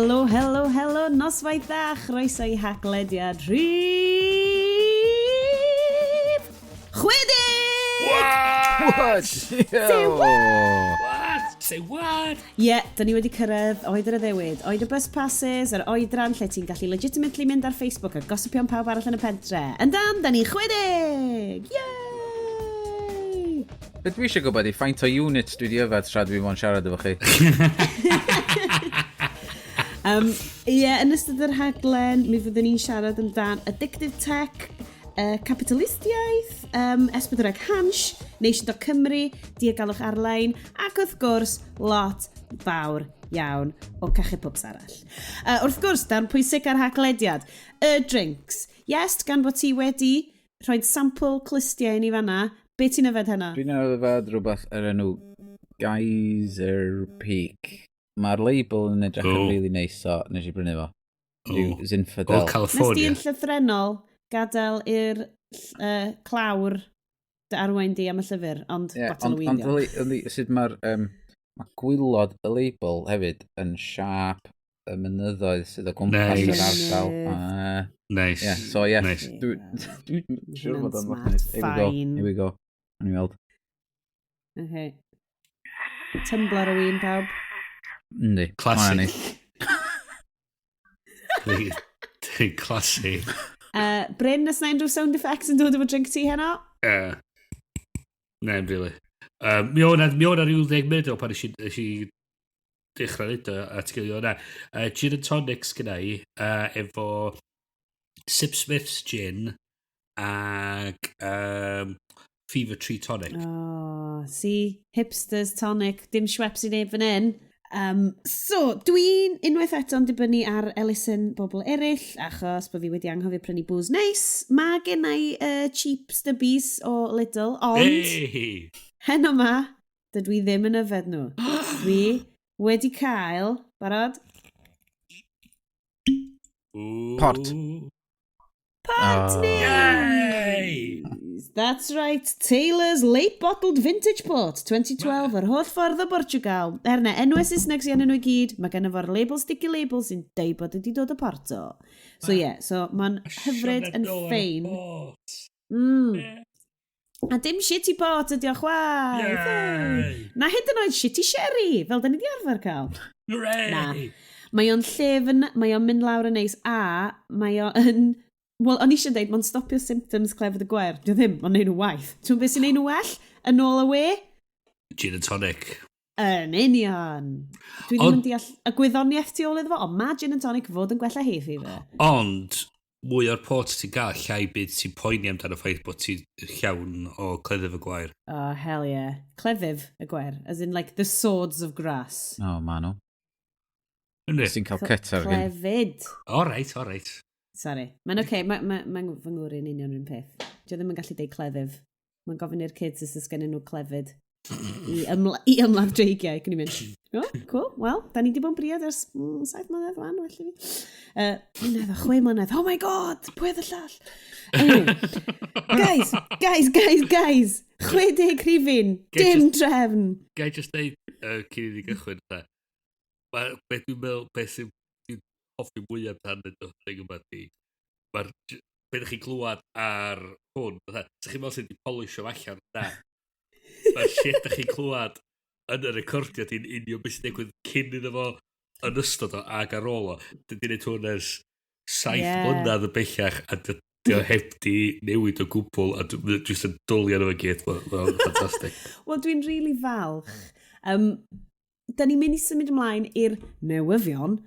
Helo, helo, helo, noswaith dda, chroeso i haglediad rhif 60! What? What? Say what? What? Say what? Ie, yeah, da ni wedi cyrraedd oed yr addewid, oed y bus passes, yr oedran lle ti'n gallu legitimately mynd ar Facebook a gossipio am pawb arall yn y pentre. Yn dan, da ni 60! Yay! Be dwi eisiau gwybod i faint o units dwi wedi yfed tra dwi fo'n siarad efo chi. Ie, yeah, yn ystod yr rhaglen, mi fyddwn ni'n siarad amdan addictive tech, capitalistiaeth, S4C Hansh, Nation.Cymru, diogelwch ar-lein, ac wrth gwrs, lot fawr iawn o cachu pwps arall. Wrth gwrs, darn pwysig ar haglediad, y drinks. Yes, gan bod ti wedi rhoi sampl clustiau i ni fanna, be ti'n yfed heno? Dwi'n yfed rhywbeth ar enw Geyser Peak. Mae'r label yn edrych yn really nice, so nes i brynu fo. Rhyw Zinfandel. O, Nes di California. yn llythrenol gadael i'r clawr dy arwain di am y llyfr, ond Ie, botel o ond, win ond di o. sut mae'r ma gwaelod y label hefyd yn siâp y mynyddoedd sydd o gwmpas yr Nice. ardal. Mynydd. Nice. Yeah, so yeah, Nice. Dwi'n siŵr Hwnna'n bod o'n smart. nice. Here we go, Fine. here we go. O'n i weld. Okay. Tumbler o win, pawb. Yndi. Classic. Hwnna'n neis. Classy. Bryn, nes na unrhyw sound effects yn dod efo drink ti heno? Ne, really. Mi o'na rhyw 10 munud o pan nes i dechrau neud o a ti'n gael o'na. Gin and tonics gyda i, efo Sipsmith's gin ag Fever Tree Tonic. Oh, see, hipsters tonic, dim Schweppes i neb fan hyn. So, dwi'n unwaith eto'n dibynnu ar elusen bobl eraill, achos bod fi wedi anghofio prynu booze neis. Mae gen i cheap stubbies o Lidl, ond Hey! heno ma, dydw i ddim yn yfed nhw. Dwi wedi cael, barod? Ooh. Port. Port Oh. Yay! That's right, Taylor's Late Bottled Vintage Port 2012, yr holl ffordd o Portugal. Er na, enwau Saesneg sy'n nhw i gyd, mae gen fo'r label sticky label sy'n deud bod wedi dod o Porto. So ie, yeah, so mae'n hyfryd yn ffein. A dim shitty port ydi o chwaith. Yay! Na hyd yn oed shitty sherry, fel da ni di arfer cael. Hooray! Na. Mae o'n llefn, mae o'n mynd lawr yn neis, a mae o'n... Wel, o'n i eisiau dweud, mae'n stopio symptoms clefyd y gwair. Dio ddim, mae'n neud nhw waith. Ti'n beth sy'n neud nhw well? Yn ôl y we? Gin and tonic. Yn union. Dwi ddim yn deall y gwyddoniaeth tu ôl iddo fo, ond mae gin and tonic fod yn gwella hay fever. Ond, mwy o'r port ti'n gael, llai byd ti'n poeni amdano ffaith bod ti'n llawn o cleddyf y gwair. Oh, hell yeah. Cleddyf y gwair, as in like the swords of grass. O, ma nhw. Yndi? Ti'n cael cut ar hyn. Clefyd. All right, all right. Sorry. Mae'n oce, okay. Mae ma, ma fy ngŵr i'n union rhywun peth. Dio ddim yn gallu deud cleddyf. Mae'n gofyn i'r kids os oes gennyn nhw clefyd i ymladd dreigiau. Gwni mynd, "Oh, cool, well, da ni di bod yn briod ers 7 mlynedd wan, well i fi." Mlynedd o 6 mlynedd. Oh my God, pwy oedd y llall? Anyway, guys, guys, guys, guys, 60 rhifyn, Gai dim trefn. Gai just deud, cyn i ni gychwyn, fatha, beth dwi'n meddwl, beth sy'n dwi'n hoffi mwyaf amdano y thing yma di, mae'r, beth ydych chi'n glwad ar hwn, fatha, ydych chi'n meddwl sydd wedi polisio fo allan, na. Mae'r shit ydych chi'n clywed yn y recordiad i'n union beth sy'n digwydd cyn iddo fo, yn ystod o ac ar ôl o. Dydy wneud hwn ers 7 mlynedd y bellach a dy o heb di newid o gwbl a dwi jyst yn dwlu arno fo gyd. Mae'n ffantastig. Wel, dwi'n really falch. Da ni'n mynd i symud ymlaen i'r newyddion,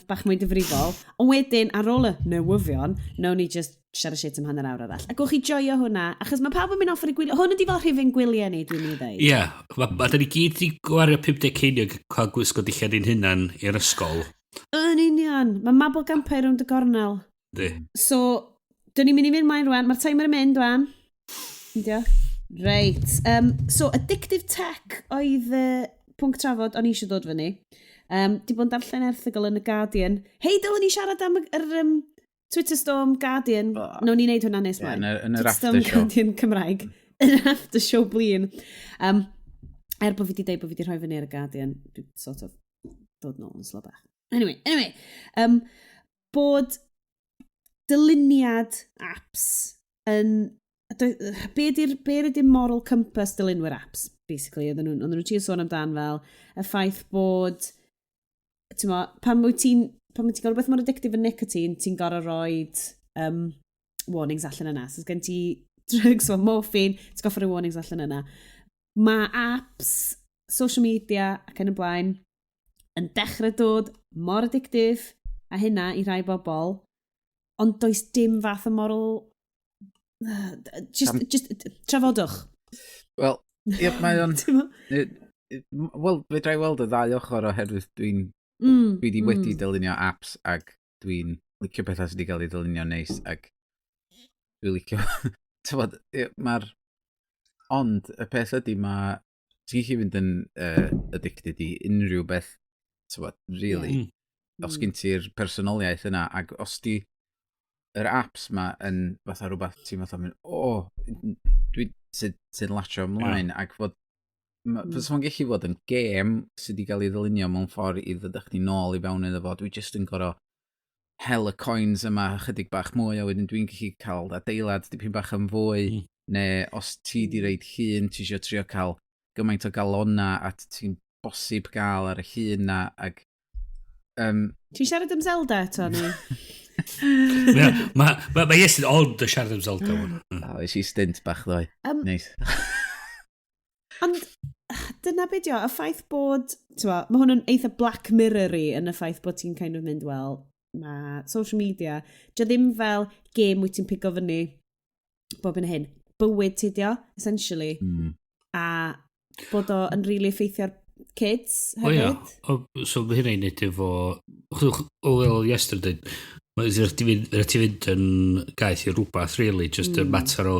bach mwy difrifol, ond wedyn, ar ôl y newyddion, nawn ni just siarad shit am hanner awr arall. A gwch chi joio hwnna, achos mae pawb yn mynd off ar y gwyliau. Hwn ydi fel rhifyn gwyliau ni, dwi'n mynd i ddeud. Ie, yeah, ma da ni gyd di gwario 50 ceiniog cael gwisgo dillad ein hunan i'r ysgol. Yn union. Mae Mabolgampau rownd y gornel. Di. So, dyn ni'n mynd i fynd mlaen rwan. Mae'r timer yn mynd rwan. Yndi. Reit. So, addictive tech oedd y pwnc trafod o'n i eisiau dod fyny. Di bod yn darllen erthygl yn y Guardian. Hei, dylen ni siarad am yr Twitter Storm Guardian. Oh. Nawn ni wneud hwnna nes Ie, mlaen. yn yr Twitter Storm after show. Guardian Cymraeg. Yn yr after show blin. Er bod fi wedi deud bod fi wedi rhoi fyny ar y Guardian, dwi sort of dod nôl yn slo bach. Anyway, bod dyluniad apps yn... Be ydy'r moral compass dylunwyr apps, basically? Oedden nhw'n trio sôn amdan fel y ffaith bod, mo, pan wyt ti'n gael rhywbeth mor addictive yn nicotine, ti'n gorau rhoi warnings allan yna. So, gen ti drugs fel morphine, ti'n gorfod rhoi warnings allan yna. Mae apps, social media ac yn y blaen yn dechrau dod mor addictive a hynna i rai bobl, ond does dim fath o moral. Just trafodwch. Wel, ie, mae o'n... Wel, fedra i weld y ddau ochr oherwydd dwi wedi wedi dylunio apps ac dwi'n licio pethau sydd wedi cael ei dylunio neis ac dwi'n licio... Tywod, mae'r... Ond y peth ydy mae... Ti'n gallu fynd yn addicted i unrhyw beth, tywod, really. Os gen ti'r personoliaeth yna, ac os di yr apps ma yn fatha rhywbeth ti'n fatha mynd, o, oh, dwi sy'n latio ymlaen, ac fod fysa fo'n gallu fod yn gêm sydd wedi cael ei ddylunio mewn ffordd i ddod â chdi nôl i fewn iddo fo. Dwi jyst yn gorau hel y coins yma chydig bach mwy, a wedyn dwi'n gallu cael adeilad dipyn bach yn fwy, neu os ti di roid llun, ti eisiau trio cael gymaint o galona a ti'n bosib gael ar y llun na, ac Ti'n siarad am Zelda eto, neu? Mae Iestyn ond y siarad am Zelda. Hwn. O, es i stint bach ddoe. Neis. Ond dyna beth yw, y ffaith bod, t'mo, mae hwn yn eitha Black Mirror-y yn y ffaith bod ti'n kind of mynd, wel, mae social media, dio ddim fel gêm wyt ti'n pigo fyny bob yn hyn. Bywyd ti dio, essentially. A bod o yn really effeithio ar kids O ia, hefyd. O, so mae hynny'n neud efo... O, wel, yesterday, mae rhaid ti fynd yn gaeth i rhywbeth, really, just mm. Mater o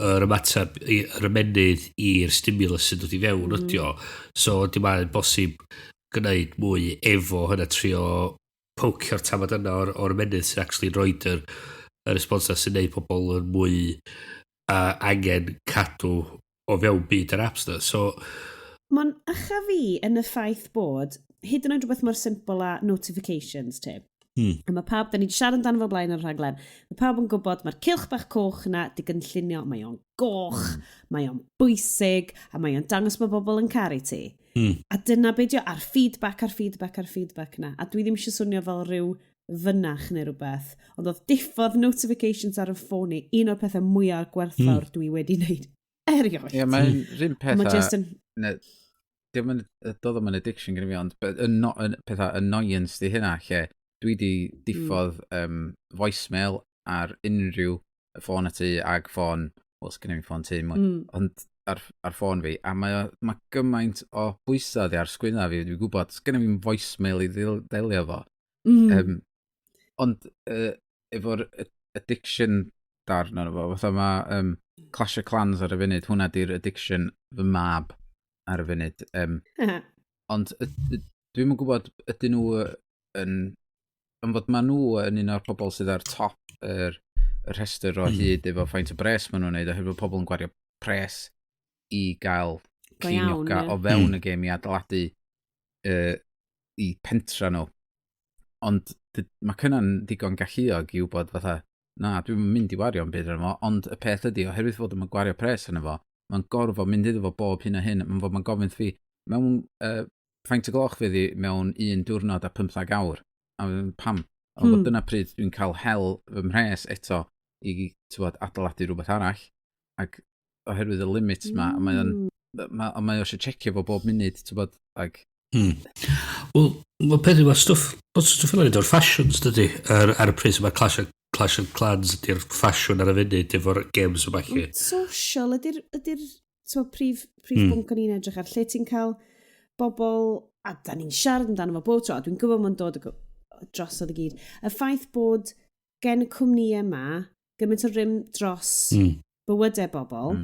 yr ymateb, yr ymennydd i'r stimulus sy'n dod i fewn ydi o. So, di mae'n bosib gwneud mwy efo hynna, trio pocio'r tamad yna o'r ymennydd sy'n actually roed yr response sy'n neud pobl yn mwy angen cadw o fewn byd yr apps na. So, Mae'n ucha fi yn y ffaith bod, hyd yn oed rhywbeth mor simple a notifications, ti. A mae pawb, da ni wedi siarad amdano fo blaen ar y rhaglen, mae pawb yn gwybod mae'r cylch bach coch yna di gynllunio, mae o'n goch, mae o'n bwysig, a mae o'n dangos bod bobl yn caru ti. A dyna be di o, a'r feedback, a'r feedback, a'r feedback na. A dwi ddim eisiau swnio fel rhyw fynach neu rhywbeth, ond oedd diffodd notifications ar y ffôn i un o'r pethau mwyaf gwerthfawr dwi wedi wneud erioed. Ie, mae'n rhywun peth Mae just yn... Ne, dim yn, doedd o'm yn addiction gyda fi, ond yn pethau annoyance di hynna, lle dwi di diffodd voicemail ar unrhyw ffôn y tŷ ag ffôn, wel, sgynna fi ffôn tŷ mwy, ond ar ffôn fi, a mae gymaint o bwysau di ar sgwydda fi, dwi'n gwybod, sgynna fi'n voicemail i delio fo. Ond efo'r addiction darn arno fo, fatha mae Clash of Clans ar y funud, hwnna di'r addiction fy mab ar y funud. Ond dwi'm yn gwybod ydyn nhw yn... Ond fod ma nhw yn un o'r pobol sydd ar top yr rhestr o hyd efo faint o bres maen nhw'n neud, oherwydd bod pobl yn gwario pres i gael Go iawn, ceinoga o fewn y gêm i adeiladu i pentra nhw. Ond mae cynna'n digon galluog i wybod fatha, na, dwi'n mynd i wario yn byd arno fo, ond y peth ydy, oherwydd fod yma'n gwario pres arno fo, mae'n gorfod mynd iddo fo bob hyn a hyn, mae'n fod mae'n gofyn fi, mewn faint o gloch fydd i mewn 1 diwrnod a 15 awr, a pam? Ond dyna pryd dwi'n cael hel fy mhres eto i, tywod, adeiladu rhywbeth arall, ac oherwydd y limit ma, mm. mae o'n mae o eisiau checio fo bob munud, tywod, ac Wel, mae peth yw, mae stwff, bod stwff fel yna o'r fashions, dydy, ar y pryd, mae Clash of Clans ydy'r ffasiwn ar y funud efo'r games yma chi. Ond social ydy'r t'mo, prif bwnc o'n i'n edrych ar, lle ti'n cael bobl, a da ni'n siarad amdano fo bob tro, a dwi'n gwybod mae'n dod drosodd i gyd. Y ffaith bod gen y cwmnïau yma gymaint o rym dros bywydau bobl,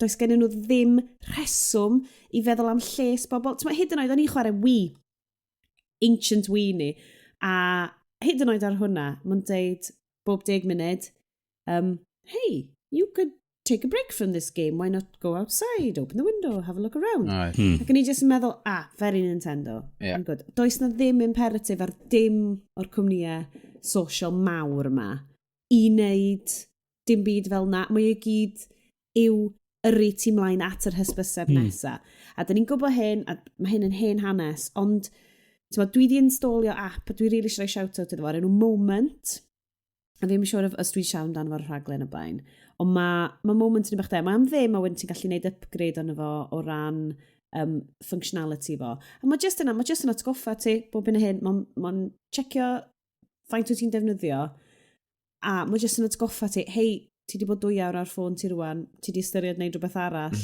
does gen nhw ddim rheswm i feddwl am lles bobl. T'mo, hyd yn oed, o'n i'n chwarae Wii, ancient Wii ni, a hyd yn oed ar hwnna, mae'n deud bob 10 munud, "Hey, you could "Take a break from this game, why not go outside, open the window, have a look around." Right. Ac o'n i jyst yn meddwl, "Ah, very Nintendo." Yeah. Good. Does na ddim imperative ar dim o'r cwmnïau social mawr yma i wneud dim byd fel na. Mae i gyd yw yrru ti mlaen at yr hysbyseb nesa. A dyn ni'n gwybod hyn, a mae hyn yn hen hanes, ond t'mod, dwi wedi installio app, a dwi really eisiau rhoi shout-out iddo fo, o'r enw Moment. A ddim yn siŵr os dwi'n siarad amdano fo'r rhaglen y blaen. Ond mae Moment yn bach da. Mae am ddim, a wedyn ti'n gallu gwneud upgrade ono fo o ran functionality fo. A mae just yna, mae just yn atgoffa ti bob hyn a hyn. Mae'n ma checio faint wyt ti'n defnyddio, a mae just yn atgoffa ti, "Hei, ti wedi bod 2 awr ar ffôn ti rwan, ti wedi ystyried gwneud rhywbeth arall."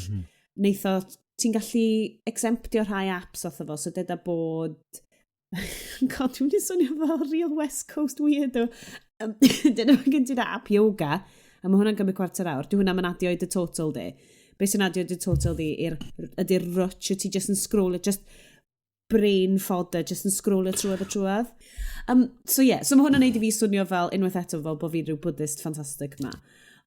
Neitho, ti'n gallu exemptio rhai apps off fo, so deda bod... God, dwi'n mynd i swnio fel real West Coast weirdo. Dyna mae gen ti'r app yoga, a mae hwnna'n gymryd cwarter awr. Dwi hwnna'n adio i dy total di. Be sy'n adio i dy total di ydy'r rwtch, ti just yn scroll, just brain fodder, just yn scrollio trwad a trwad. So yeah, so mae hwnna'n neud i fi swnio fel, unwaith eto, fel bod fi'n rhyw Buddhist ffantastig yma.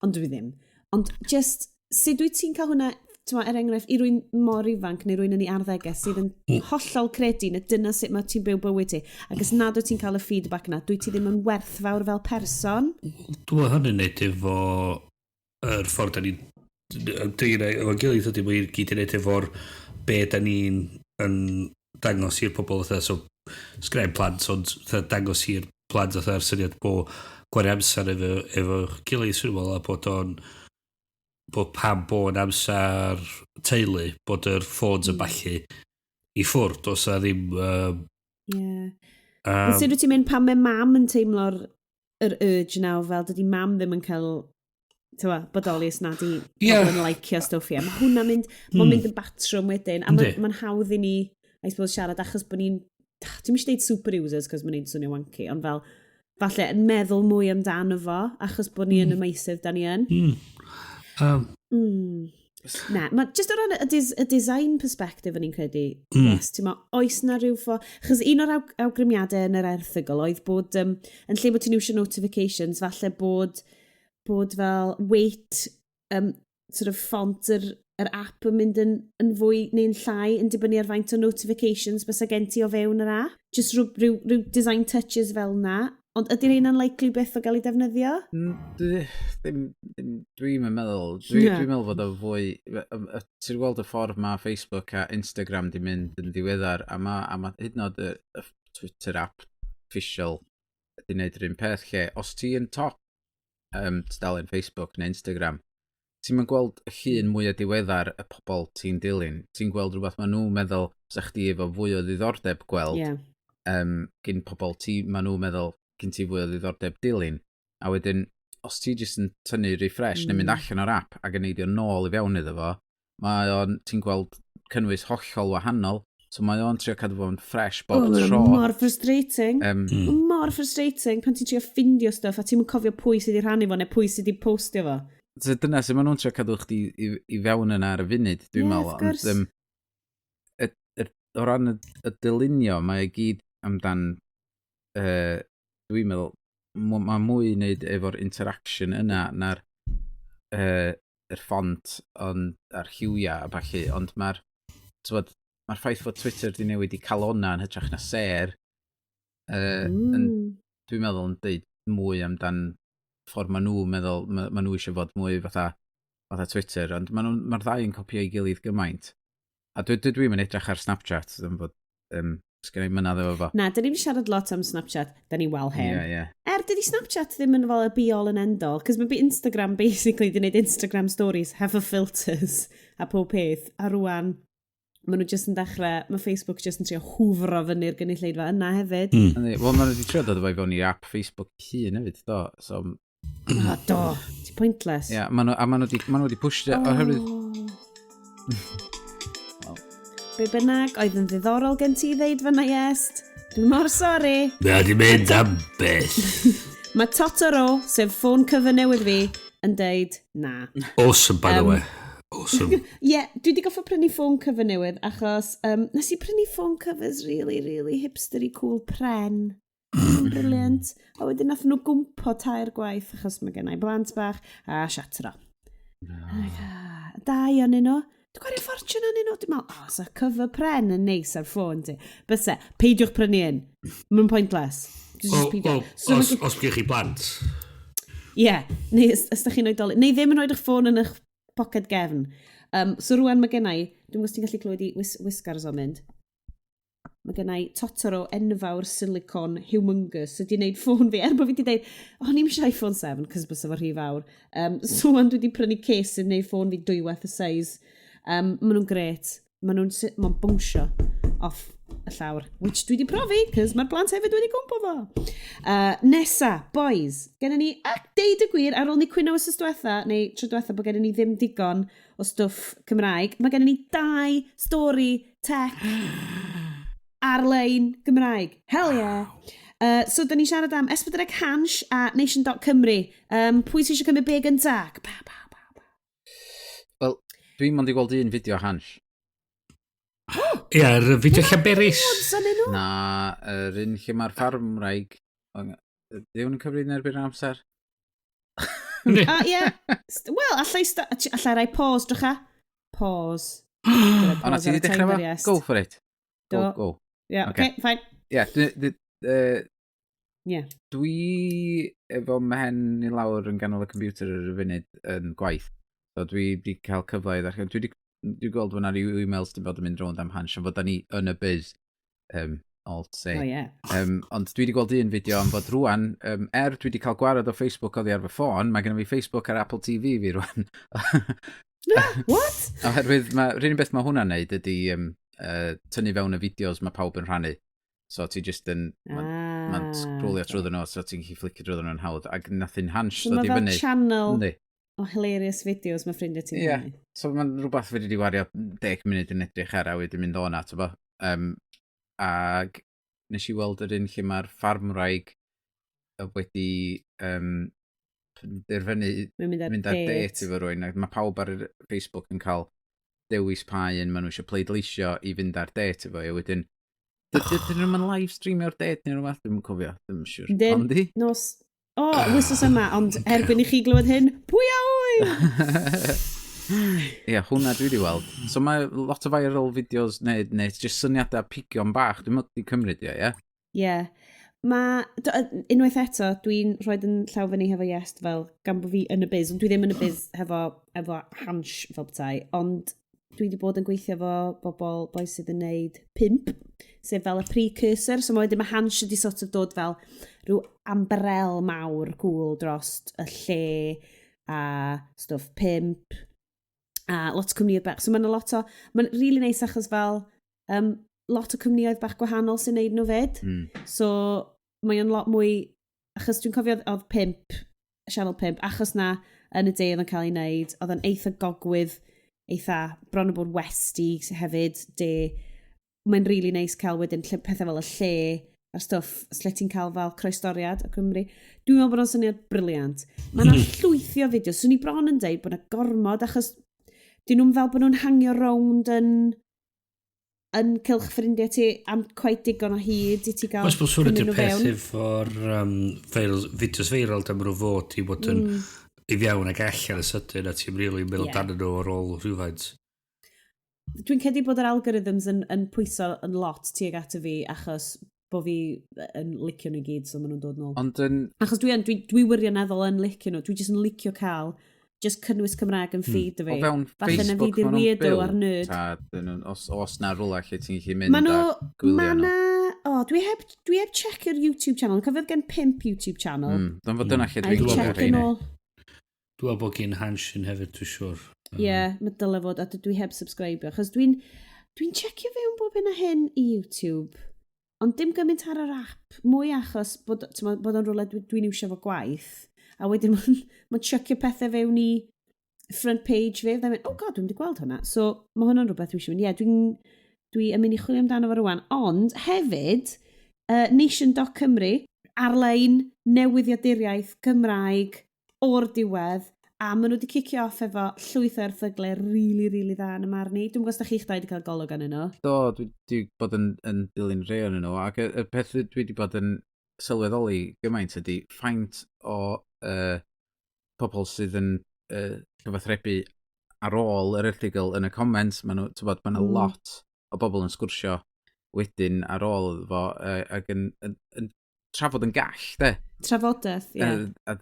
Ond dwi ddim. Ond just, sut wyt ti'n cael hwnna, ti'n, er enghraifft, i rywun mor ifanc neu rywun yn ei arddegau sydd yn hollol credu na dyna sut mae ti'n byw bywyd ti? Ac os nad wyt ti'n cael y feedback yna, dwi ti ddim yn werthfawr fel person. Dwi'n meddwl hynny'n neud efo yr ffordd da ni'n ymdrin efo'n gilydd ydy, mae'n gyd i wneud efo'r be da ni'n yn dangos i'r pobl fatha, so sgren plant, ond fatha dangos i'r plant fatha'r syniad bo gwario amser efo gilydd, swn i'n meddwl, a bod o'n bod pam bod yn amser teulu, bod yr ffôns yn ballu i ffwrdd, does na ddim Sut wyt ti'n mynd pan mae mam yn teimlo'r yr urge now, fel dydy mam ddim yn cael tywa, bodoli os nad i pobl yn licio stwff i. Mae hwnna'n mynd, mae'n mynd yn batrwm wedyn, a mae'n ma hawdd i ni, I suppose, siarad achos bod ni'n, dwi'n eisiau dweud super users, cos mae'n neud swnio wanky, ond fel, falle yn meddwl mwy amdano fo, achos bod ni yn y meysydd da ni yn. Na, ma, just o ran y design perspective o'n i'n credu, yes, ti'n mo, oes na rhyw ffordd... Chos un o'r awgrymiadau yn yr erthygl oedd bod, yn lle bod ti'n iwsio notifications, falle bod fel weight, sort of font yr app yn mynd yn fwy neu'n llai yn dibynnu ar faint o notifications bysa gen ti o fewn yr app. Just rhyw design touches fel na. Ond ydy'r un yn likely beth o gael ei defnyddio? Ddim, ddim, dwi'n meddwl. Dwi'n dwi meddwl fod o fwy... Ti'n gweld y ffordd mae Facebook a Instagram di mynd yn ddiweddar, a ma hyd yn oed y Twitter app official di wneud yr un peth lle, os ti yn top tudalen Facebook neu Instagram, ti'n mynd gweld y llun mwy o diweddar y pobl ti'n dilyn. Ti'n gweld rhywbeth maen nhw'n meddwl sa chdi efo fwy o ddiddordeb gweld gyn pobl ti, maen nhw'n meddwl gyn ti fwy o ddiddordeb dilyn. A wedyn, os ti jyst yn tynnu refresh neu mynd allan o'r app ac yn neidio nôl i fewn iddo fo, mae o'n, ti'n gweld cynnwys hollol wahanol. So mae o'n trio cadw fo'n fresh bob Oh, tro. Mor frustrating. Mor frustrating pan ti'n trio ffindio stuff a ti'n cofio pwy sydd wedi rhannu fo neu pwy sydd wedi postio fo. So dyna sy'n maen nhw'n trio cadw chdi i fewn yna ar y funud, dwi'n Ie, meddwl. wrth gwrs. Ond, o ran y dylunio, mae i gyd amdan, dwi'n meddwl, mae mwy i wneud efo'r interaction yna na'r yr font ond, a'r lliwiau a ballu, ond mae'r mae'r ma ffaith fod Twitter di newid i calona yn hytrach na sêr, yn, dwi'n meddwl yn deud mwy amdan ffordd maen nhw'n meddwl, ma nhw eisiau fod mwy fatha Twitter, ond mae'r ma ddau yn copio ei gilydd gymaint. A dwi'n mynd edrych ar Snapchat, ddim fod, sgen i'm mynadd efo fo. Na, dyn ni'n siarad lot am Snapchat, da ni wel hen. Ie, ie. Er, dydy Snapchat ddim yn fel y be all and end all, cos mae Instagram basically di wneud Instagram stories hefo filters a pob peth, a rwan, maen nhw jyst yn dechrau, mae Facebook jyst yn trio hwfro fyny'r gynulleidfa yna hefyd. Yndi, wel, maen nhw wedi trio dod efo i fewn i'r app Facebook hun hefyd, do. So, Oh, do, ti pointless. ie, yeah, a maen nhw wedi pushio, oh, oherwydd, Oh. Be bynnag oedd yn ddiddorol gen ti ddeud fyna, Iest? Dwi'n mor sori. Mae di mynd am beth. Mae Totoro, sef ffôn cover newydd fi, yn deud na. Awesome, by the way. Awesome. Ie, yeah, dwi wedi goffo prynu ffôn cover newydd achos nes i prynu phone covers really, really hipstery cool pren. Brilliant. A wedyn nath nhw gwmpo tair gwaith achos mae gennau blant bach a shatro. No. Dau o'n nhw. Dwi'n gwario ffortiwn o'n nhw. Dwi'n meddwl, oh, sa cover pren yn neis ar ffôn ti. Byse, peidiwch prynu un. Mae'n pointless. Just peidio. Well, so, os, os gennych chi blant. Ie, yeah, neu os, os da chi'n oedoli. Neu ddim yn rhoi eich ffôn yn eich poced gefn. So rwan mae gennau, dwi'n gwybod os ti'n gallu clywed i whiskers o'n mynd. Mae gennau Totoro enfawr silicon humongous sydd wedi gwneud ffôn fi, er bod fi wedi dweud, oh, ni'n eisiau iPhone 7, cos bysa fo rhy fawr. So wan dwi wedi prynu case sy'n gwneud ffôn fi dwywaith y size. Maen nhw'n gret. Maen nhw'n ma bwnsio off y llawr, which dwi wedi profi, cos mae'r blant hefyd wedi gwmpo fo. Nesa, boys, gennym ni, ac deud y gwir, ar ôl ni cwyno wythnos diwetha, neu tro diwetha bod gennym ni ddim digon o stwff Cymraeg, mae gennym ni dau stori tech ar-lein Gymraeg. Hell yeah! So, da ni'n siarad am S4C Hansh a Nation.Cymru. Pwy sy'n eisiau cymryd be gynta? Pa, pa, pa, pa. Wel, dwi'n mond i gweld un fideo Hansh. Ie, yr fideo Llanberis. Na, yr un lle mae'r ffarmwraig. Ydy hwn yn cyfri yn erbyn amser? A ie. Wel, allai, allai rai pause, drycha. Pause. O na, ti wedi dechrau fo? Go for it. Go, go. Yeah, okay, okay, fine. Ie, yeah, dwi efo mhen i lawr yn ganol y computer ar y funud yn gwaith. So dwi wedi cael cyfle i ddechrau. Dwi wedi gweld fyna rhyw emails di bod yn mynd rownd am Hansh, ond fod da ni yn y biz, all to say. Oh, yeah. Ond dwi wedi gweld un fideo am fod rwan, er dwi wedi cael gwared o Facebook oddi ar fy ffôn, mae gennym fi Facebook ar Apple TV fi rwan. What? Oherwydd, mae'r unig beth mae hwnna'n neud ydy tynnu fewn y fideos mae pawb yn rhannu. So ti just yn, mae'n ma scrollio trwy nhw, so ti'n gallu flicio drwy nhw'n hawdd. Ac nath un Hansh so ddod i fyny. Channel o hilarious videos mae ffrindiau ti'n yeah. So mae'n rhywbeth fi wedi wario 10 munud yn edrych ar a wedyn mynd o'na, ti'n bo. Ag nes i weld yr un lle mae'r ffarmwraig wedi penderfynu mynd ar, mynd ar date efo rhywun. Ac mae pawb ar Facebook yn cael dewis pa un maen nhw eisiau pleidleisio i fynd ar date efo. A wedyn, dydyn nhw'n live streamio'r date neu rhywbeth? Dwi'm yn cofio, ddim yn siŵr. Ondi? Nos. O, oh, wythnos yma, ond erbyn i chi glywed hyn, pwy a wy? Ie, yeah, hwnna dwi wedi weld. So mae lot o viral videos neu just syniadau pigion bach. Dwi'n meddwl di cymryd ie, ie? Ie. Mae, unwaith eto, dwi'n rhoi yn llaw fyny hefo Iest fel, gan bod fi yn y biz, ond dwi ddim yn y biz hefo Hansh fel petai, ond dwi wedi bod yn gweithio efo bobl boi sydd yn neud Pump, sef fel y precursor, so mae wedyn mae Hansh wedi sort of dod fel rhyw umbrella mawr cool dros y lle a stwff Pump a lot o cwmnïoedd bach. So mae'n lot o, mae'n really nice achos fel lot o cwmnïoedd bach gwahanol sy'n neud nhw fyd. So mae o'n lot mwy, achos dwi'n cofio oedd Pump, Channel 5, achos na yn y de oedd yn cael ei wneud, oedd yn eitha gogwydd, eitha bron o bod westy hefyd, de. Mae'n really nice cael wedyn pethau fel y lle a'r stwff, lle ti'n cael fel croestoriad o Cymru. Dwi'n meddwl bod o'n syniad brilliant. Mae yna llwythi o fideos. Swn i bron yn deud bod yna gormod, achos dyn nhw'n fel bod nhw'n hangio rownd yn cylch ffrindiau ti am quite digon o hyd i ti gael Oes bod swn ydy'r peth efo'r fideos viral da maen nhw fod i bod yn i fewn ac allan y sydyn a ti'n rili meddwl dan nhw ar ôl rhywfaint. Dwi'n credu bod yr algorithms yn pwyso yn lot tuag at y fi achos bod fi yn licio nhw i gyd, so maen nhw'n dod nôl. Ond yn... Achos dwi wirioneddol yn licio nhw. Dwi jyst yn licio cael just cynnwys Cymraeg yn feed fi. O fewn Falle na fi Facebook di'r maen nhw'n weirdo byw. a'r nerd. Ta, os na rwla lle ti'n gallu mynd Ma nhw, a gwylio ma nhw. na, o, dwi heb checkio'r YouTube channel. Cofio gen 5 YouTube channel. Dwi'n fod dyna lle A dwi'n i gweld checkio rheini. nôl. Dwi'n meddwl bod gen Hansh yn hefyd, dwi'n siŵr. Ie, yeah, mae dyle fod, a dwi heb subscribio. Achos dwi'n checkio fewn bob hyn a hyn i YouTube. Ond dim gymaint ar yr app. Mwy achos bod, t'mo, bod o'n rhywle dwi'n iwsio fo gwaith. A wedyn mae'n ma chuckio pethau fewn i front page fi. Dwi'n mynd, oh god, dwi'n wedi gweld hwnna. So mae hwnna'n rhywbeth dwi eisiau mynd. Ie, yeah, dwi yn mynd i chwilio amdano fo rwan. Ond hefyd, Nation.Cymru, ar-lein newyddiaduriaeth Cymraeg o'r diwedd, a maen nhw wedi cicio off efo llwyth o erthyglau really, really dda yn y marn i. Dwi'n gwybod os da chi'ch dau wedi cael golwg arnyn nhw. Do, dwi wedi bod yn dilyn rhai ohonyn nhw, ac y peth dwi wedi bod yn sylweddoli gymaint ydy faint o pobl sydd yn cyfathrebu ar ôl yr erthygl yn y comments, maen nhw, ti'n bod, mae yna lot o bobl yn sgwrsio wedyn ar ôl fo, ac yn trafod yn gall, de. Trafodaeth, ie. Yeah.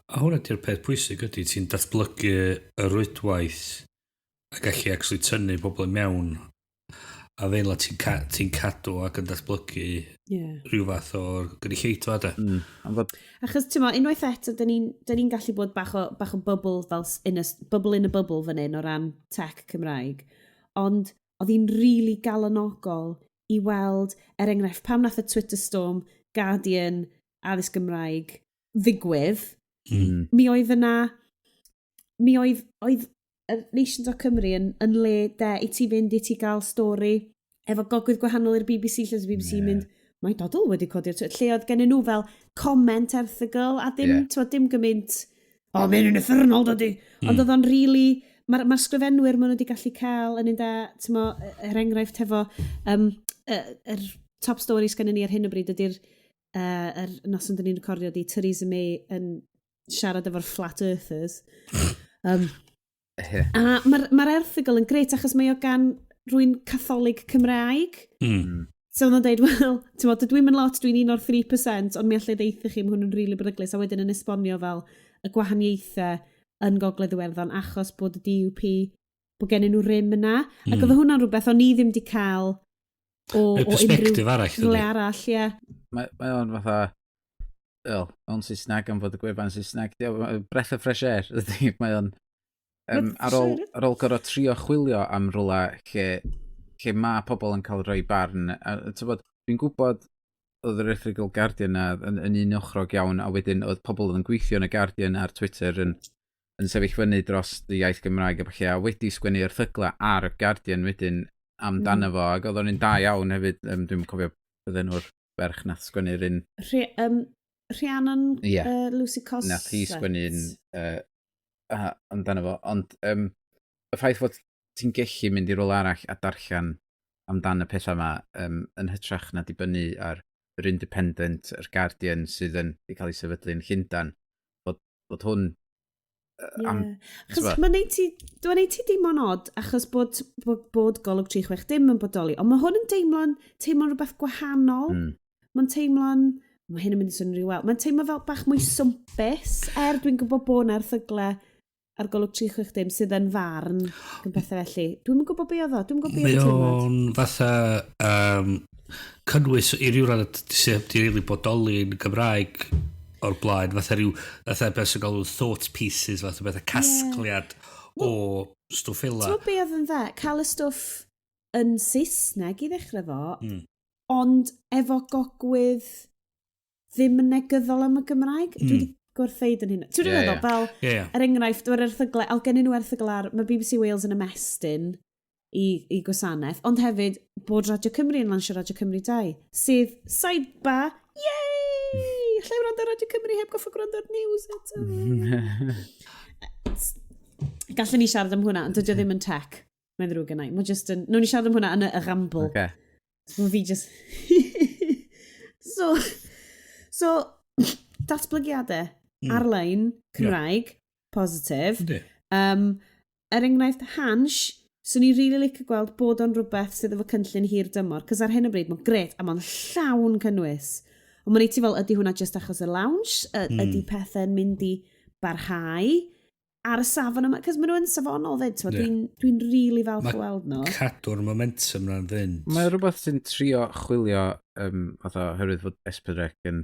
A hwnna di'r peth pwysig ydy, ti'n datblygu y rwydwaith a gallu actually tynnu pobl i mewn a fel a ti'n ti cadw ac yn datblygu rhyw fath o'r gynulleidfa, de. Achos, ti'n mo, unwaith eto, dyn ni'n ni gallu bod bach o bubble, fel bubble in a bubble fan hyn o ran tech Cymraeg. Ond oedd hi'n really galonogol i weld, er enghraifft, pam nath y Twitter storm, Guardian, addysg Gymraeg ddigwydd, mi oedd yna, mi oedd y Nation.Cymru yn le de i ti fynd i ti gael stori efo gogwydd gwahanol i'r BBC, lle oedd y BBC mynd, "Mae Doddle wedi codi'r Twitter," lle oedd gen nhw fel comment erthygl a ddim, yeah. dim gymaint, "O, oh, mae'n yn uffernol, dydy." Ond oedd o'n really, mae'r ma sgrifenwyr maen nhw wedi gallu cael yn un da, ti'n mo, er enghraifft hefo, yr top stories gennym ni ar hyn o bryd ydy'r yr noson dyn ni'n recordio di Theresa May yn siarad efo'r flat earthers. A mae'r ma erthygl yn grêt achos mae o gan rwy'n Catholig Cymraeg. So oedd o'n dweud, "Wel, ti'n bod, dydw i'n mynd lot, dwi'n un o'r 3%, ond mi allai ddeutha chi, mae hwn yn rili really beryglus," a wedyn yn esbonio fel y gwahaniaethau yn Gogledd Iwerddon achos bod y DUP, bod gennyn nhw rym yna. Ac oedd hwnna'n rhywbeth o'n i ddim wedi cael o unrhyw perspective arall, le arall, ie. Mae o'n fatha, wel, mewn Saesneg am fod y gwefan Saesneg, breath of fresh air, ydy, mae o'n, ar ôl gorfod trio chwilio am rwla lle mae pobl yn cael rhoi barn, a, t'bod, dwi'n gwybod oedd yr erthygl Guardian na yn un ochrog iawn, a wedyn oedd pobl oedd yn gweithio yn y Guardian ar Twitter yn sefyll fyny dros y iaith Gymraeg a ballu, a wedi sgwennu erthygla ar y Guardian wedyn amdano fo, ac oedd o'n un da iawn hefyd, dwi'n cofio beth enw'r ferch nath sgwennu'r un. Rhiannon Lucy Cosslett. Nath hi sgwennu un amdano fo, ond y ffaith fod ti'n gallu mynd i rôl arall a darllen amdan y pethau yma yn hytrach na dibynnu ar yr Independent, yr Guardian sydd yn wedi cael ei sefydlu yn Llundan, bod hwn am, Achos mae'n neud ti, dwi'n neud ti deimlo'n od, achos bod Golwg 360 yn bodoli, ond mae hwn yn teimlo'n rhywbeth gwahanol. Mae'n teimlo'n, mae hyn yn mynd i swnio'n rhy wel, mae'n teimlo fel bach mwy swmpus, er dwi'n gwybod bod yna erthygle ar Golwg 360 sydd yn farn ac yn pethau felly. Dwi'm yn gwybod be oedd o, dwi'm yn gwybod be oedd y teimlad. O'n fatha cynnwys i ryw radd sydd wedi rili bodoli yn Gymraeg o'r blaen, fatha rhyw, fatha beth sy'n galw thought pieces, fatha beth casgliad o stwff fel. Ti'n gwybod be oedd yn dda? Cael y stwff yn Saesneg i ddechrau fo, ond efo gogwydd ddim yn negyddol am y Gymraeg. Dwi wedi gwrtheid yn hynna. Ti'n meddwl, fel, er enghraifft, mae'r erthygle, al gennyn nhw erthygl ar, mae BBC Wales yn ymestyn i gwasanaeth, ond hefyd bod Radio Cymru yn lansio Radio Cymru 2, sydd sidebar, yay! Lle wrando ar Radio Cymru heb goffo gwrando ar news eto. Gallwn ni siarad am hwnna, ond dydy o ddim yn tech. Mae'n ddrwg gennau. Mae just yn... Nawn ni siarad am hwnna yn y ramble. Okay. So fi just... So, datblygiadau ar-lein, Cymraeg, positif. Yndi. Er enghraifft, Hansh, swn i'n rili licio gweld bod o'n rhywbeth sydd efo cynllun hir dymor, cos ar hyn o bryd mae'n grêt a mae'n llawn cynnwys. Ond mae'n ti fel, ydy hwnna just achos y launch? Ydy pethau'n mynd i barhau ar y safon yma? Cos maen nhw yn safonol fyd, t'mo', dwi'n rili falch o weld nhw. Cadw'r momentum na'n fynd. Mae rhywbeth sy'n trio chwilio, fatha, oherwydd fod S4C yn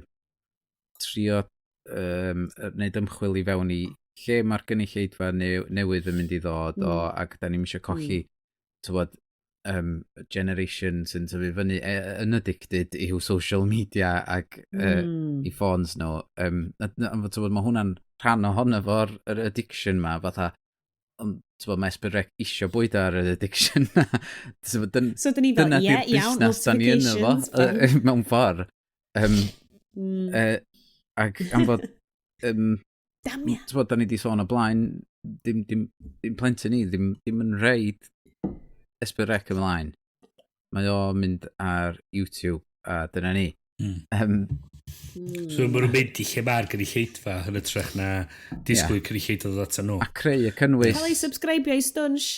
trio wneud ymchwil i fewn i lle mae'r gynulleidfa newydd yn mynd i ddod o, ac da ni'n eisiau colli, t'wod, generation sy'n tyfu fyny yn addicted i'w social media ac i ffôns nhw. A, t'wod, mae hwnna'n rhan ohono fo'r yr addiction ma, fatha, ond t'wod, mae S4C isio bwydo ar yr addiction na. T'wod, So, dyn ni fel, dyna ie, di'r iawn, busnes da ni yno fo, notifications, fine. mewn ffordd. Ac am fod, Damia. T'wod, da ni di sôn o blaen, dim plentyn ni, ddim yn reid S4C ymlaen. Mae o'n mynd ar YouTube, a dyna ni. So maen nhw'n mynd i lle mae'r gynulleidfa yn hytrach na disgwyl yeah, cynulleidfa ddod ato nhw. A creu y cynnwys. Cael ei subscribe-io i Stwnsh.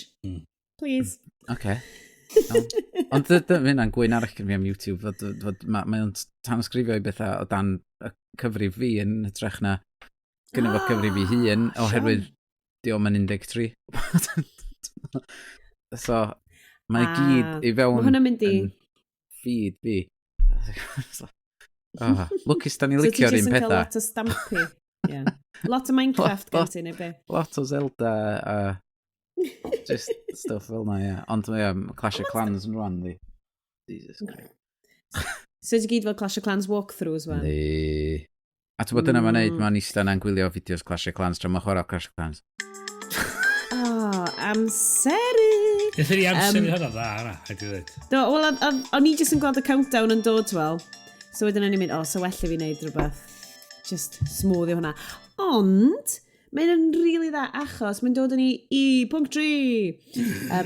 Please. Oce. Ond dyna hynna'n gwyn arall gen fi am YouTube, fod mae o'n tanysgrifio i bethau o dan y cyfrif fi yn hytrach na gynno fo cyfrif i hun, oherwydd di o'm yn 13. So, mae gyd i fewn Mae hwnna'n mynd i yn feed fi. So, oh, lwcus da ni licio'r un So ti jyst yn cael pethau. lot o stampy. Yeah. Lot o Minecraft gen ti, neu be? Lot o Zelda a just stuff fel na, ie. Ond ie, Clash of Clans yn rwan, di. Jesus Christ. So ti gyd fel Clash of Clans walkthroughs, wan? Yndi. A ti'n bod dyna mae'n neud, mae'n eistedd yna'n gwylio fideos Clash of Clans tra mae'n chwarae Clash of Clans. Oh, amseru! Nethon ni amser i hwnna dda, yna, rhaid i ddweud. Do, wel, o'n i jyst yn gweld y countdown yn dod, wel. So wedyn o'n i'n mynd, "O, oh, so well i fi wneud rhywbeth. Just smooth i hwnna." Ond, mae'n yn really dda achos mae'n dod â ni i pwnc 3.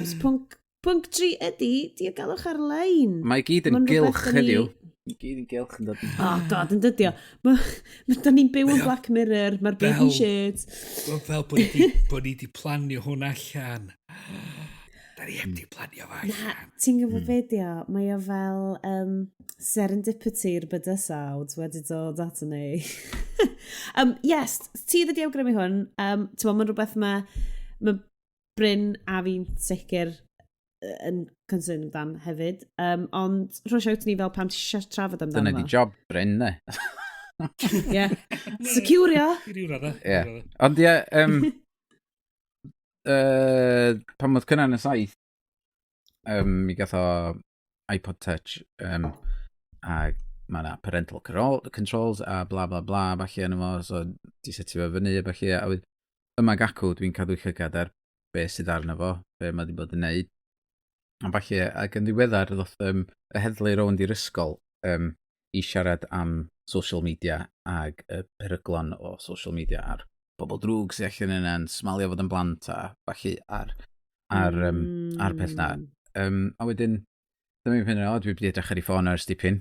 So pwnc 3 ydy diogelwch ar-lein. Mae gyd yn Ma'n rhywbeth gylch 'dan ni heddiw. I gyd yn gylch yn dod. Oh God, yn dydio. Da ni'n byw yn Black Mirror, mae'r byd yn shit. Wel, fel bod ni di planio hwn allan. Da ni heb di planio fo Na, allan. ti'n gwybod be di o? Mae o fel serendipity i'r bydysawd wedi dod at ni. Yes, ti wedi awgrymu hwn. Ti'n mae'n rhywbeth mae Bryn a fi'n sicr yn concerned amdan hefyd. Ond rho shout ni fel pam ti eisiau trafod amdano Dyna di fo. job Bryn, ne? Yeah. Securio! I ryw radda. Ie. Ond ie, pan oedd Cynnan yn 7, mi gath o iPod Touch, a mae yna parental controls a bla bla bla, falle yna fo, so di setio fo fyny a falle, a wedyn yma gacw dwi'n cadw llygad ar be sydd arno fo, be mae wedi bod yn neud. A falle, ac yn ddiweddar, ddoth y heddlu rownd i'r ysgol i siarad am social media ag y peryglon o social media a'r bobl drwg sy'n allan yna yn smalio fod yn blant a falle ar peth na. A wedyn, dyma fi'n penderfynu, o, dwi wedi edrych ar ei ffôn ers dipyn.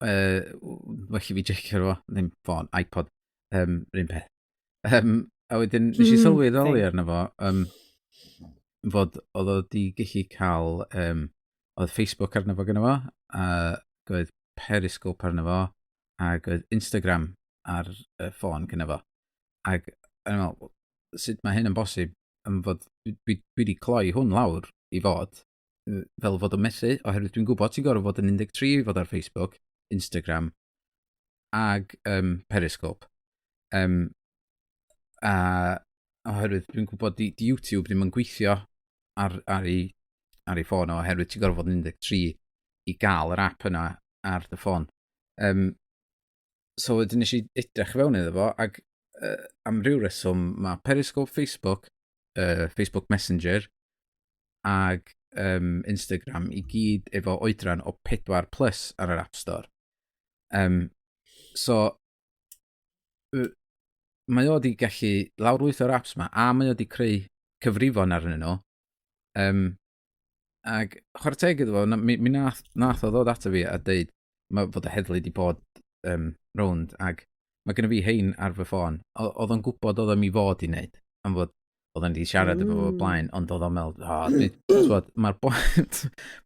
Felly fi checio fo, ddim ffôn, iPod, yr un peth. A wedyn, nes i sylweddoli arno fo, fod oedd o wedi gallu cael, oedd Facebook arno fo gyda fo, a oedd Periscope arno fo, ac oedd Instagram ar y ffôn gyda fo. Ac o'n i'n meddwl, sut mae hyn yn bosib yn fod, dwi wedi cloi hwn lawr i fod, fel fod o'n methu, oherwydd dwi'n gwybod ti'n gorfod fod yn 13 i fod ar Facebook, Instagram, ag Periscope. A oherwydd dwi'n gwybod di YouTube ddim yn gweithio ar ei ffôn o, oherwydd ti'n gorfod fod yn 13 i gael yr app yna ar dy ffôn. So wedyn nes i edrych fewn iddo fo, ac am ryw reswm mae Periscope, Facebook, Facebook Messenger ag Instagram i gyd efo oedran o 4 plus ar yr App Store. So, mae o wedi gallu lawrlwytho'r apps ma, a mae o wedi creu cyfrifon arnyn nhw. Ag chwarae teg iddo fo, mi nath o ddod ato fi a deud fod y heddlu wedi bod rownd, ag mae genna fi hein ar fy ffôn. Oedd o'n gwybod oedd o'n mi fod i wneud, am fod oedd o'n di siarad efo fo o'r blaen, ond oedd o'n meddwl, o, t'wod, mae'r boi,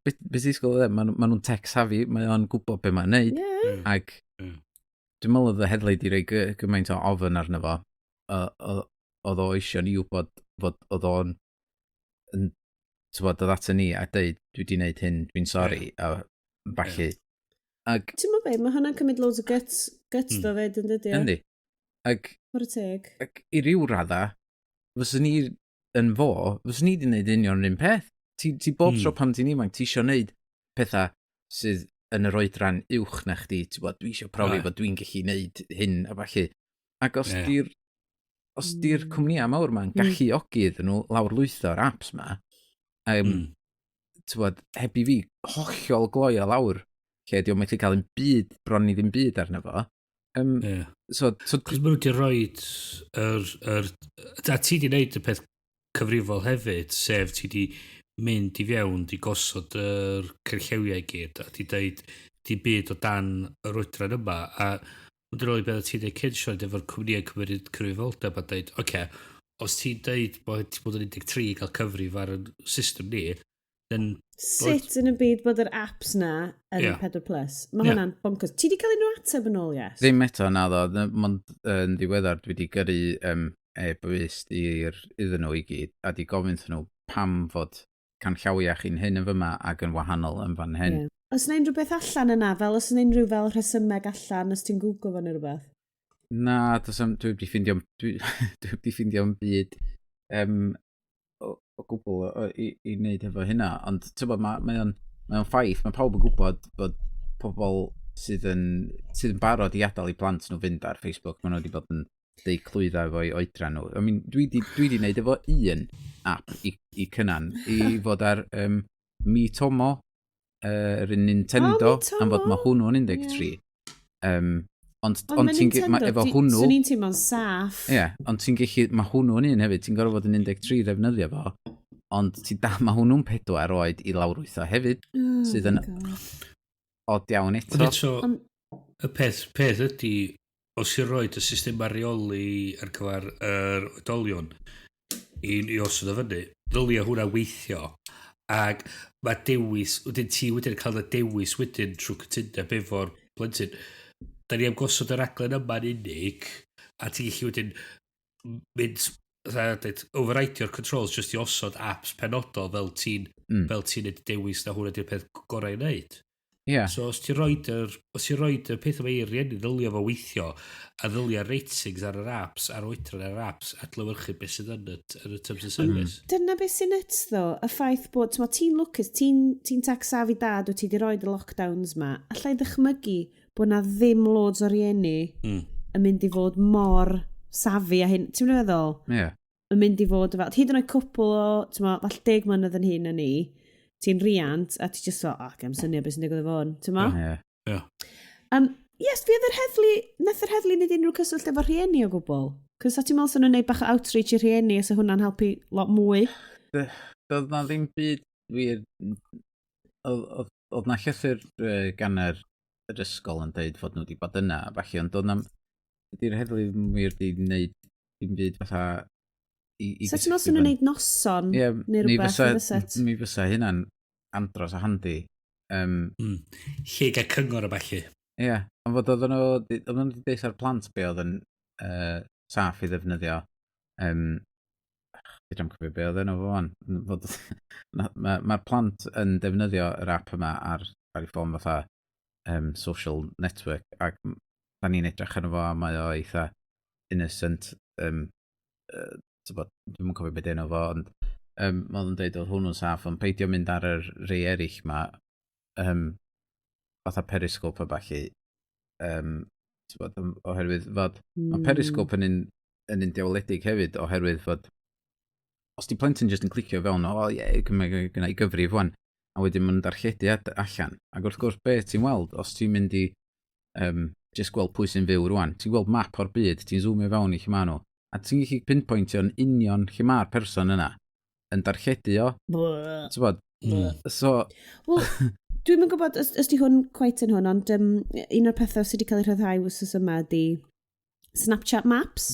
be ti'n disgwyl o dde? Ma nhw'n tech savvy, mae o'n gwybod be mae'n neud, ac dwi'n meddwl oedd y heddlu wedi rhoi gymaint o ofyn arno fo, oedd o eisiau ni wybod fod oedd o'n yn, t'wod, dod ato ni a deud, "Dwi wedi gwneud hyn, dwi'n sori," a ballu. Ac, Ti'n meddwl be, mae hwnna'n cymryd loads o guts do fyd, yn dydi? Yndi. Ac, Chwarae teg. Ac i ryw radda, fyswn ni yn fo, fyswn ni wedi gwneud union yr un peth. Ti bob tro pan ti'n ifanc, ti isio gwneud pethau sydd yn yr oedran uwch na chdi. Ti'n bod, dwi isio profi bod dwi'n gallu gwneud hyn a ballu. Ac os di'r cwmnïau mawr ma'n galluogi iddyn nhw lawrlwytho'r apps ma, ti'n bod, heb i fi hollol gloi o lawr, lle di o'n methu cael un byd, bron i ddim byd arno fo. So, Cos maen nhw wedi rhoi yr. A ti di wneud y peth cyfrifol hefyd, sef ti di mynd i fewn, di gosod yr canllawiau i gyd, a di deud, dim byd o dan yr oedran yma. A mynd yn ôl i beth ti'n dweud cyn, Sioed, efo'r cwmnïau cymryd cyfrifoldeb a dweud, oce, okay, os ti'n dweud bod ti'n bod yn 13 i gael cyfrif ar y system ni, then Sut yn y byd bod yr apps na yn 4 plus? Mae hwnna'n bonkers. Ti di cael unrhyw ateb yn ôl, yes? Ddim eto, naddo. Mond yn ddiweddar dwi wedi gyrru e-byst iddyn nhw i gyd a di gofyn iddyn nhw pam fod canllawiau chi'n hyn yn fyma ac yn wahanol yn fan hyn. Yeah. Oes yna unrhyw beth allan yna, fel oes yna unrhyw fel rhesymeg allan, os ti'n Google fo neu rhywbeth? Na, does am, dwi wedi ffindio'm byd o gwbl i wneud efo hynna. Ond ti'n bod, mae o'n ffaith, mae pawb yn gwybod bod pobl sydd yn barod i adael i plant nhw fynd ar Facebook, maen nhw wedi bod yn deud clwydda efo'i oedran nhw. I mean, dwi di wneud efo un app i Cynan, i fod ar Miitomo, yr un Nintendo, Oh, am fod mae hwnnw'n 13. Ond, Ond ond mae ti'n Nintendo, efo hwnnw. Swn i'n teimlo'n saff. Ie, yeah, ond ti'n gallu, mae hwnnw'n un hefyd, ti'n gorfod fod yn 13 i ddefnyddio fo, ond ti da, mae hwnnw'n 4 oed i lawrlwytho hefyd, Oh sydd yn my God. od iawn Ond eto. eto, y peth ydy, os ti'n rhoi y system reoli ar gyfer yr oedolion i osod o fyny, ddylia hwnna weithio. Ac mae dewis, wedyn ti wedyn yn cael y dewis wedyn trwy cytundeb efo'r plentyn. Da ni am gosod y raglen yma'n unig, a ti'n gallu wedyn mynd, fatha, deud, overrideio'r controls just i osod apps penodol fel ti'n neud dewis na hwnna di'r peth gorau i wneud. So os ti'n roid y peth yma i'r rieni, ddylia fo weithio a ddylia ratings ar yr apps, ar oedran ar yr apps, adlewyrchu beth sydd yn y terms of service. Dyna beth sy'n nuts, ddo, y ffaith bod, t'mo, ti'n lwcus, ti'n tech savvy dad, wyt ti di roed y lockdowns ma, allai ddychmygu bod na ddim loads o rieni yn mynd i fod mor savvy a hyn. Ti'n meddwl? Ie. Yeah. Yn mynd i fod fel, hyd yn oed cwpl o, ti'n mo, falle 10 mlynedd yn hyn na ni, ti'n riant, a ti just fel, oh, gem syniad beth sy'n digwydd efo hwn, ti'n mo? Ie. Yeah. Yes, fi oedd yr heddlu, nath yr heddlu wneud unrhyw cyswllt efo rhieni o gwbl? Cos ti'n meddwl sy'n nhw'n gwneud bach o outreach i rhieni, os hwnna'n helpu lot mwy? Doedd na ddim byd wir. Oedd na llythyr gan yr ysgol yn deud fod nhw wedi bod yna, a falle, ond doedd na. Dydy'r heddlu ddim wir wedi gwneud dim byd fatha i So ti'n meddwl sy'n nhw'n gwneud noson neu mi rhywbeth? fysa, Fysa? mi fysa hynna'n andros o handi. Lle gael cyngor a falle. Ie, yeah, ond fod oedden nhw wedi deud ar plant be oedd yn saff i ddefnyddio. Fedra i'm cofio be oedd enw fo wan. Fod, ma plant yn defnyddio yr app yma ar ei ffôn fatha social network, ac da ni'n edrych arno fo a mae o eitha innocent. T'bod, dwi'm yn cofio beth enw fo, ond mae o'n deud oedd hwnnw'n saff, ond peidio mynd ar yr rei eraill ma, fatha Periscope a ballu, t'bod, oherwydd fod mae Periscope yn un diawledig hefyd, oherwydd fod os di plentyn jyst yn clicio fewn, o ie, yeah, gynna i gyfrif wan, a wedyn ma'n darlledu allan. Ac wrth gwrs, be ti'n weld, os ti'n mynd i just gweld pwy sy'n fyw rwan, ti'n gweld map o'r byd, ti'n zoomio fewn i lle maen nhw, a ti'n gallu pinpointio'n union lle mae'r person yna yn darlledu o, Bleh. ti'n bod, so, Wel, dwi'm yn gwybod os di hwn quite yn hwn, ond un o'r pethau sydd wedi cael ei rhyddhau wythnos yma ydi Snapchat Maps.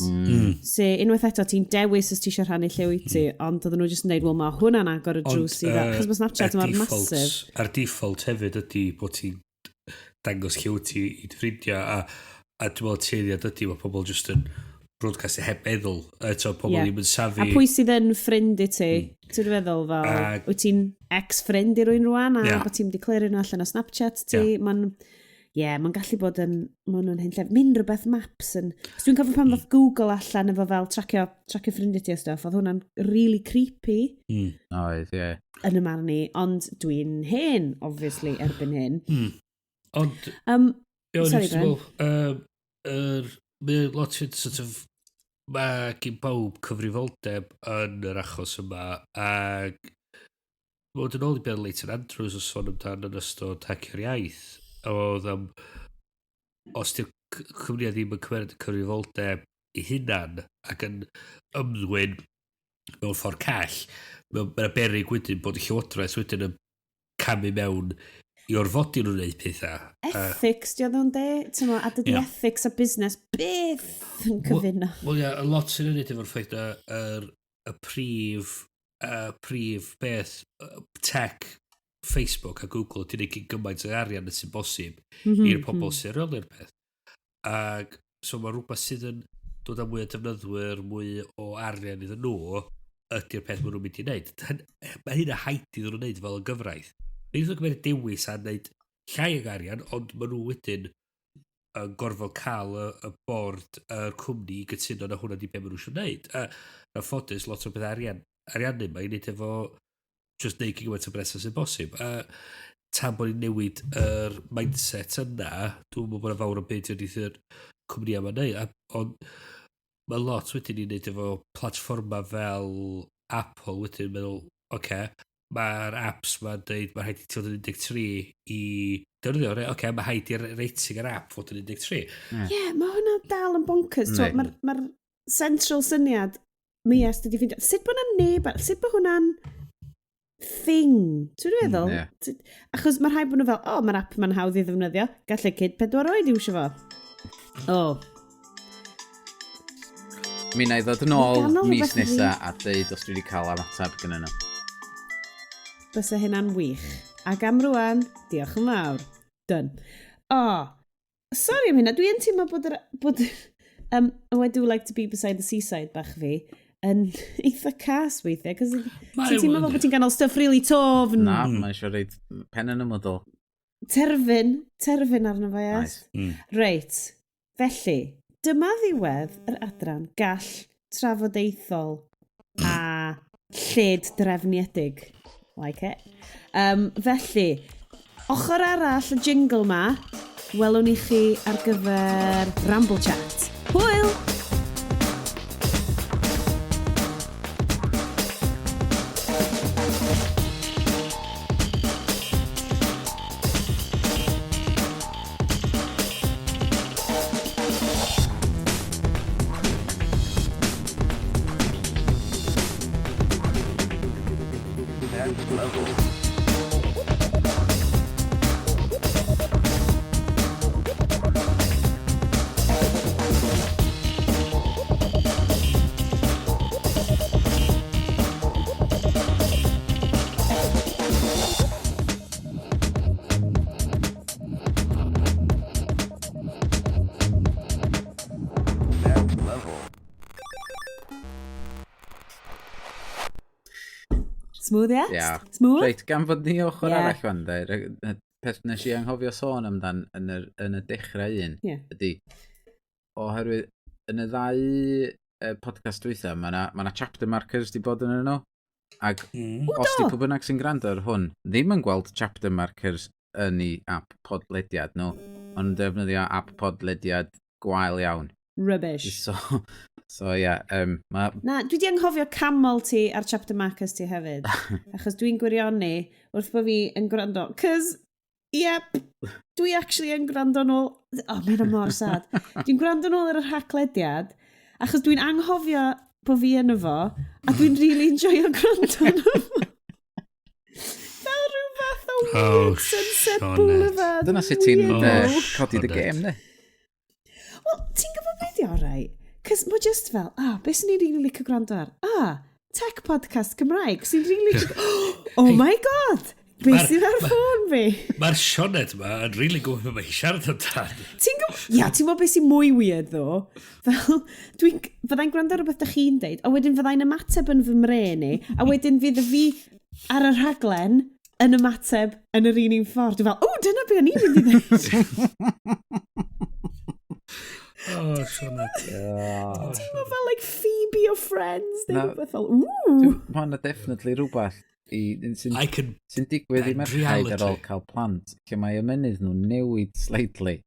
So, unwaith eto, ti'n dewis os ti eisiau rhannu lle wyt ti, ond oedden nhw jyst yn dweud, wel, mae hwnna'n agor y drws i fel, achos mae Snapchat y mor massive. A'r default hefyd ydy bod ti'n dangos lle wyt ti i dy ffrindiau a dwi'n meddwl tueddiad ydy mae pobl just yn broadcast heb meddwl. Eto, pobl ddim yn savvy. A pwy sydd yn ffrind i ti? Ti'n feddwl fel, wyt ti'n ex-ffrind i rywun rwan, a bod ti'n wedi clirio nhw allan o Snapchat ti? Mae'n, ie, yeah, mae'n gallu bod yn, mae'n nhw'n hyn lle, mynd rhywbeth maps yn. Os dwi'n cofio pan ddoth Google allan efo fel tracio ffrindiau ti a stuff, oedd hwnna'n really creepy Oedd, ie. yn y marn i, ond dwi'n hen, obviously, erbyn hyn. Ond, Ie, Sorry, o'n i'n meddwl, mae lot o sort of, mae gen bawb cyfrifoldeb yn yr achos yma, ac bod yn ôl i beth Leighton Andrews o sôn amdan yn ystod Hacio'r Iaith, oedd am, os di'r cwmnïau ddim yn cymryd y cyfrifoldeb i hunan ac yn ymddwyn mewn ffordd call, mae'n beryg wedyn bod y llywodraeth wedyn yn camu mewn. i orfodi nhw'n gwneud pethau. Ethics, di oedd o'n de? Ti'n a dydy yeah. ethics a busnes byth yn cyfuno. Wel, ia, yeah, lot sy'n ymwneud efo'r ffaith y prif, y prif beth tech Facebook a Google ydy gwneud gymaint o arian sy'n bosib i'r pobl sy'n reoli'r peth. Ac so mae rhywbeth sydd yn dod â mwy o defnyddwyr, mwy o arian iddyn nhw, ydy'r peth maen nhw'n mynd i wneud. Mae hynna haid iddyn nhw'n wneud fel y gyfraith. Mae nhw'n gymryd dewis a wneud llai o arian, ond maen nhw wedyn yn gorfod cael y bord yr cwmni i gytuno na hwnna di be maen nhw eisiau wneud. A na ffodus, lot o beth ariannu mae i wneud efo just neud gymaint o bres as sy'n bosib. A tan bod ni'n newid yr mindset yna, dwi'n meddwl bod yna fawr o byd i'r i'r cwmni yma'n neud. Ond mae lot wedyn i wneud efo platfforma fel Apple wedyn meddwl, oce, okay, mae'r apps ma'n dweud mae rhaid i ti fod yn 13 i defnyddio, oce, okay, mae rhaid i'r rating yr app fod yn 13. Ie, yeah, mae hwnna dal yn bonkers. Mae'r ma central syniad, mi es, dydi ffeindio, sut bod hwnna'n neb, sut bod hwnna'n thing? Ti'n meddwl? Yeah. Achos mae rhaid bod nhw fel, o, oh, mae'r app ma'n hawdd i ddefnyddio, gallai kid 4 oed iwsio fo. O. Oh. Mi na i ddod yn ôl mis nesa a dweud os dwi wedi cael ymateb gyda nhw. Bysa hynna'n wych. Ac am rwan, diolch yn fawr. Done. O, oh, sorry am hynna. Dwi'n teimlo bod oh, I do like to be beside the seaside bach fi yn eitha cas weithiau, cos ti'n teimlo fel bod ti'n ganol stuff really tofn. Na, mae eisiau reid pen yn y mwdl. Terfyn arno fo, yes. Nice. Reit, felly, dyma ddiwedd yr adran gall trafodaethol a lled drefniedig. Like it. Felly, ochr arall y jingle ma, welwn i chi ar gyfer Ramble Chat. Hwyl! Smooth, yes? Yeah. Smooth? Reit, gan fod ni ochr arall fan, de, peth nes i anghofio sôn amdan yn y dechrau un, ydy, oherwydd yn y ddau podcast dwytha, mae yna chapter markers di bod yn nhw, ac os di pwy bynnag sy'n gwrando ar hwn ddim yn gweld chapter markers yn ei app podlediad nhw, ond defnyddio app podlediad gwael iawn. Rubbish. So yeah, Na, dwi di anghofio camol ti ar chapter markers ti hefyd. Achos dwi'n gwirioni wrth bod fi yn gwrando. Cos, yep, dwi actually yn gwrando nôl. Oh, mae'n mor sad. Dwi'n gwrando nôl ar yr haglediad, achos dwi'n anghofio bod fi yn efo, a dwi'n really enjoyo gwrando arno fo. Fel rhyw fath o weird Sunset Boulevard. Dyna sut ti'n codi dy gêm, ne? Wel, ti'n gwybod beth di orau? Cos mae just fel, beth sy'n ni'n really licio gwrando ar? Tech podcast Cymraeg, sy'n really licio... Oh my god! Beth sydd ar ffôn fi? Mae'r Sioned yma yn really gwybod beth mae hi siarad amdan. Ti'n gwybod... Ia, ti'n gwybod beth sy'n mwy weird, ddo? Fel, fyddai'n gwrando ar rhywbeth da chi'n deud, a wedyn fyddai'n ymateb yn fy mrên i, a wedyn fydd fi ar y rhaglen yn ymateb yn yr un ffordd. Dwi'n fel, o, dyna be o'n i'n mynd i ddweud. Oh, Sioned. Dwi'n teimlo fel, like, Phoebe o Friends, neu rhywbeth fel, ww. Mae yna definitely rhywbeth sy'n digwydd i merchaid ar ôl cael plant, lle mae ymennydd nhw'n newid slightly.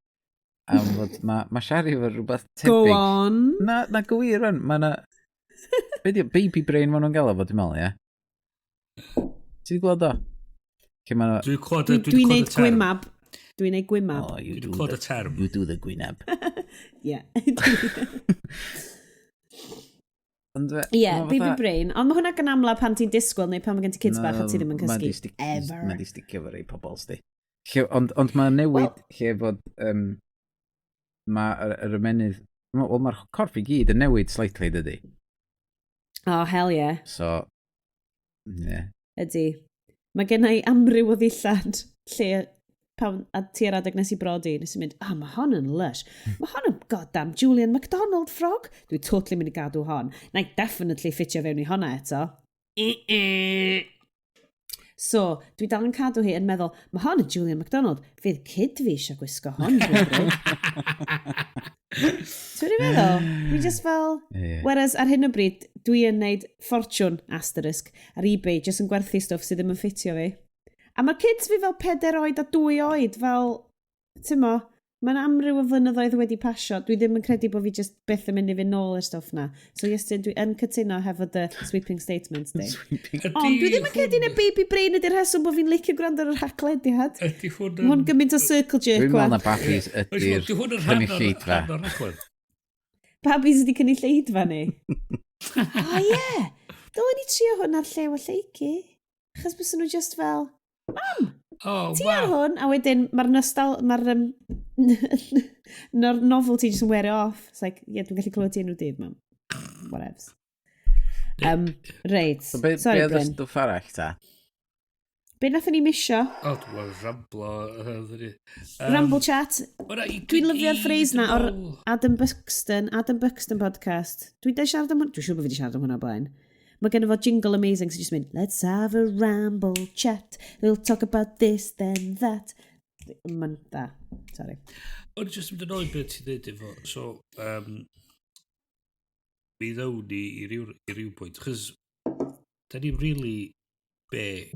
Am fod mae Siari efo rhywbeth tebyg. Go on. Na gwir rwan, mae na... Be di o, baby brain maen nhw'n gael o fo, dwi'n meddwl, ie? Ti wedi gweld o? Dwi'n clywed y term. Gwymab. Dwi'n neud gwymab. Oh, Dwi'n clywed y term. You do the gwynab. Yeah. Ie, baby brain. Ond mae hwnna gan amla pan ti'n disgwyl neu pan mae gen ti kids bach a ti ddim yn cysgu. Ever. Mae di sticio fo rei pobol, sti. Lle, ond mae'n newid well, lle fod mae yr ymennydd, wel, mae'r corff i gyd yn newid slightly, dydy. Oh, hell yeah. So, yeah. Ydy. Mae gen i amryw o ddillad lle pan, a tua'r adeg nes i brodi, nes i mynd, ah, mae hon yn lush. Mae hon yn goddamn Julian McDonald ffrog. Dwi totally mynd i gadw hon. Na i definitely ffitio fewn i honna eto. So, dwi dal yn cadw hi yn meddwl, mae hon yn Julian McDonald. Fydd kid fi eisiau gwisgo hon. Ti'n meddwl? Dwi just fel... Yeah. Whereas ar hyn o bryd, dwi yn neud ffortiwn asterisk ar eBay, just yn gwerthu stwff sydd ddim yn ffitio fi. A mae kids fi fel 4 oed a 2 oed, fel, ti'n mo, mae'n amryw o flynyddoedd wedi pasio. Dwi ddim yn credu bod fi just byth yn mynd i fynd nôl i'r stwff na. So yes, dwi yn cytuno hefo dy sweeping statements di. Ond dwi ddim yn credu na baby brain ydy'r rheswm bod fi'n licio gwrando ar yr haglediad. Ydy hwn yn... Hwn gymaint o circle jerk. Dwi'n meddwl na babis ydy'r cynulleidfa. Babis ydy cynulleidfa ni. O ie! Dylen ni trio hwn ar Llew a Lleici. Achos bys nhw just fel, Mam, oh, ti ar hwn? A wedyn mae'r nostal, mae'r novelty just yn wear off. It's like, yeah, dwi'n gallu clywed ti enw dydd, mam. Whatevs. Reit. So, be, sorry, be oedd y stwff arall ta? Be nathon ni misio? O, dwi'n ramblo. Ramble chat. Dwi'n lyfio'r phrase na o'r Adam Buxton, Adam Buxton podcast. Dwi'n dweud siarad am hwnna. Dwi'n siŵr bod fi wedi siarad am hwnna blaen. Mae gen fo jingle amazing sy'n just mynd, let's have a ramble chat, we'll talk about this, then that. Mae'n da, sorry. Ond jyst mynd yn ôl i beth ti'n dweud efo, so, mi ddown ni i ryw bwynt, chos da ni'n really be,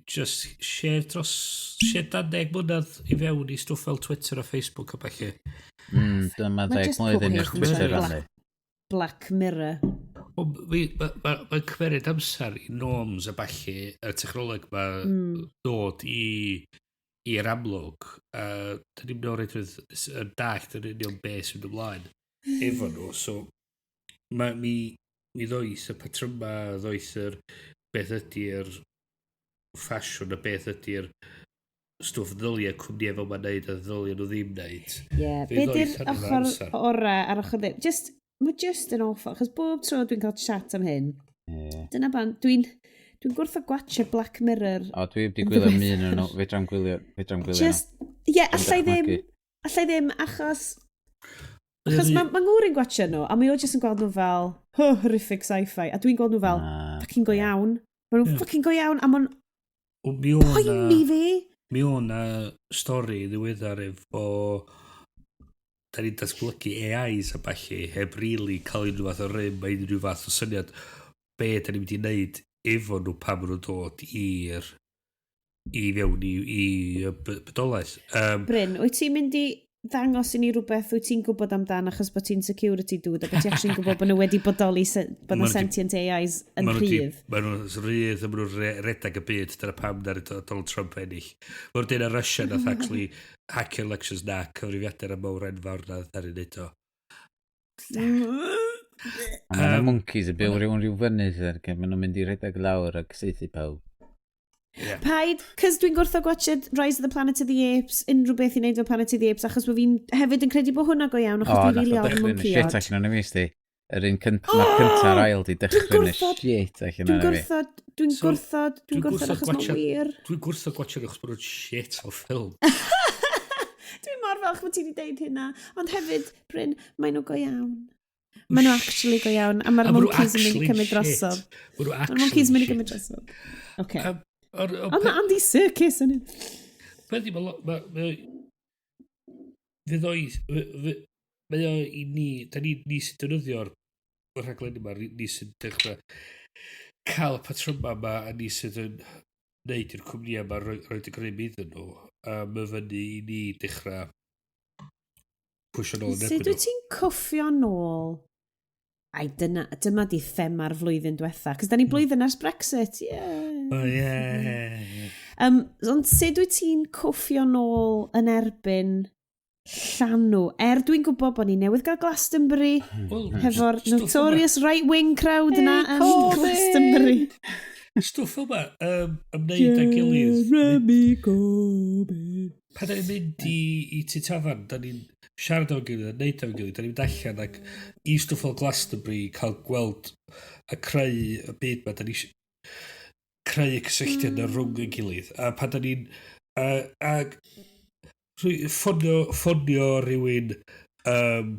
just share dros, share dan 10 mlynedd i fewn i stwff fel Twitter a Facebook a falle. Dyma 10 mlynedd i'r Twitter arni. Black Mirror. Mae'n cymeryd amser i norms a ballu y technoleg ma dod i'r amlwg. Da ni'n mynd o'r yn dallt yn union beth sy'n mynd ymlaen efo nhw. So, mi ddoeth y patryma, ddoeth yr beth ydy'r ffasiwn a beth ydy'r stwff ddylia cwmnïau fel ma'n neud a ddylia nhw ddim neud. Ie, be di'r ochr ora a'r ochr ddim? Just, mae just yn awful, achos bob tro dwi'n cael chat am hyn. Yeah. Dyna ban, dwi'n gwrthod gwatcha Black Mirror. O, dwi wedi gwylio un o'n nhw, fedrai'm gwylio Just, ie, yeah, allai ddim, achos mae ngŵr yn gwatcha nhw, a mae o just yn gweld nhw fel, horrific sci-fi, a dwi'n gweld nhw fel, fucking go iawn. Mae nhw'n fucking go iawn, a mae'n poeni fi. Mi o'n stori ddiweddar efo da ni'n datblygu AIs a ballu heb really cael unrhyw fath o rym a unrhyw fath o syniad be da ni'n mynd i wneud efo nhw pan maen nhw'n dod i'r i fewn i bydolaeth. Bryn, wyt ti'n mynd i ddangos i ni rhywbeth wyt ti'n gwybod amdan achos bod ti'n security dude a bod ti'n actually'n gwybod bod nhw wedi bodoli, bod nhw sentient AIs yn rhydd? Maen nhw'n rhydd a maen nhw'n redag y byd, dyna pam na'r Donald Trump ennill. Maen nhw'n dweud na Russia nath actually hackio elections na, cyfrifiadur am mawr enfawr na ddaru wneud o. A mae yna monkeys yn byw rhywun rhyw fynydd, maen nhw'n mynd i redag lawr ac saethu pawb. Yeah. Paid, cys dwi'n gwrthod gwatchad Rise of the Planet of the Apes, unrhyw beth i wneud efo Planet of the Apes, achos bod fi'n hefyd yn credu bod hwnna go iawn, achos dwi'n rili ofn mwncïod. Shit allan o'n i fi, Yr un cynta'r ail di dechrau yn y shit allan o'n i fi. Dwi'n gwrthod, achos mae'n wir. Dwi'n gwrthod gwatchad achos bod nhw'n shit o ffilm. Dwi'n mor falch bod ti wedi deud hynna, ond hefyd, Bryn, maen nhw go iawn. Maen nhw actually go iawn, a mae'r monkeys yn mynd i cymryd drosodd. Mae'r monkeys yn mynd i cymryd drosodd. Okay. Ond mae Andy Serkis yn un. Beth i, fydd o'i, mae o i ni, da ni sy'n defnyddio'r rhaglen yma, ni sy'n dechrau cael y patryma yma, a ni sydd yn neud i'r cwmnïau yma roi y grym iddyn nhw, a mae fyny i ni dechrau pwysio nôl yn erbyn nhw. Sut wyt ti'n cwffio nôl? Ai, dyma di thema'r flwyddyn diwetha. Cos da ni blwyddyn ers Brexit, yeah. Oh, yeah. Ond sut wyt ti'n cwffio nôl yn erbyn llanw? Dwi'n gwybod bod ni newydd gael Glastonbury, hefo'r notorious right-wing crowd yna yn Glastonbury. Stwff fel yma, ymwneud â gilydd. Jeremy Corbyn. Pan da ni'n mynd i Tŷ Tafarn, da ni'n siarad efo'n gilydd, a neud efo'n gilydd, da ni'n mynd allan ac i stwff fel Glastonbury, cael gweld a creu y byd ma, da ni creu y cysylltiad yna rhwng y gilydd. A pan da ni'n... Ag ffonio rhywun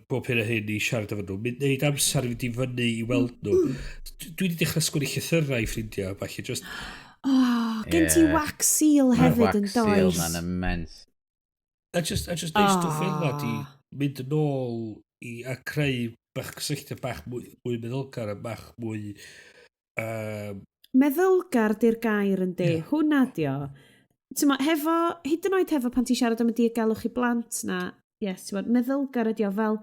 bob hyn a hyn i siarad efo nhw, mynd neud amser i fynd i fyny i weld nhw. Dwi wedi dechrau sgwennu llythyrau i ffrindiau, falle, just Oh, gen ti wax seal hefyd yn Wax seal does? na'n immense. A just neud stwff fel 'na di Ah. mynd yn ôl i a creu bach cysylltiad bach mwy meddylgar a bach mwy. Meddylgar di'r gair yn di. Hwna di o. T'mo, hefo, hyd yn oed hefo pan ti'n siarad am y diogelwch i blant na, yes, t'mo, meddylgar ydi o fel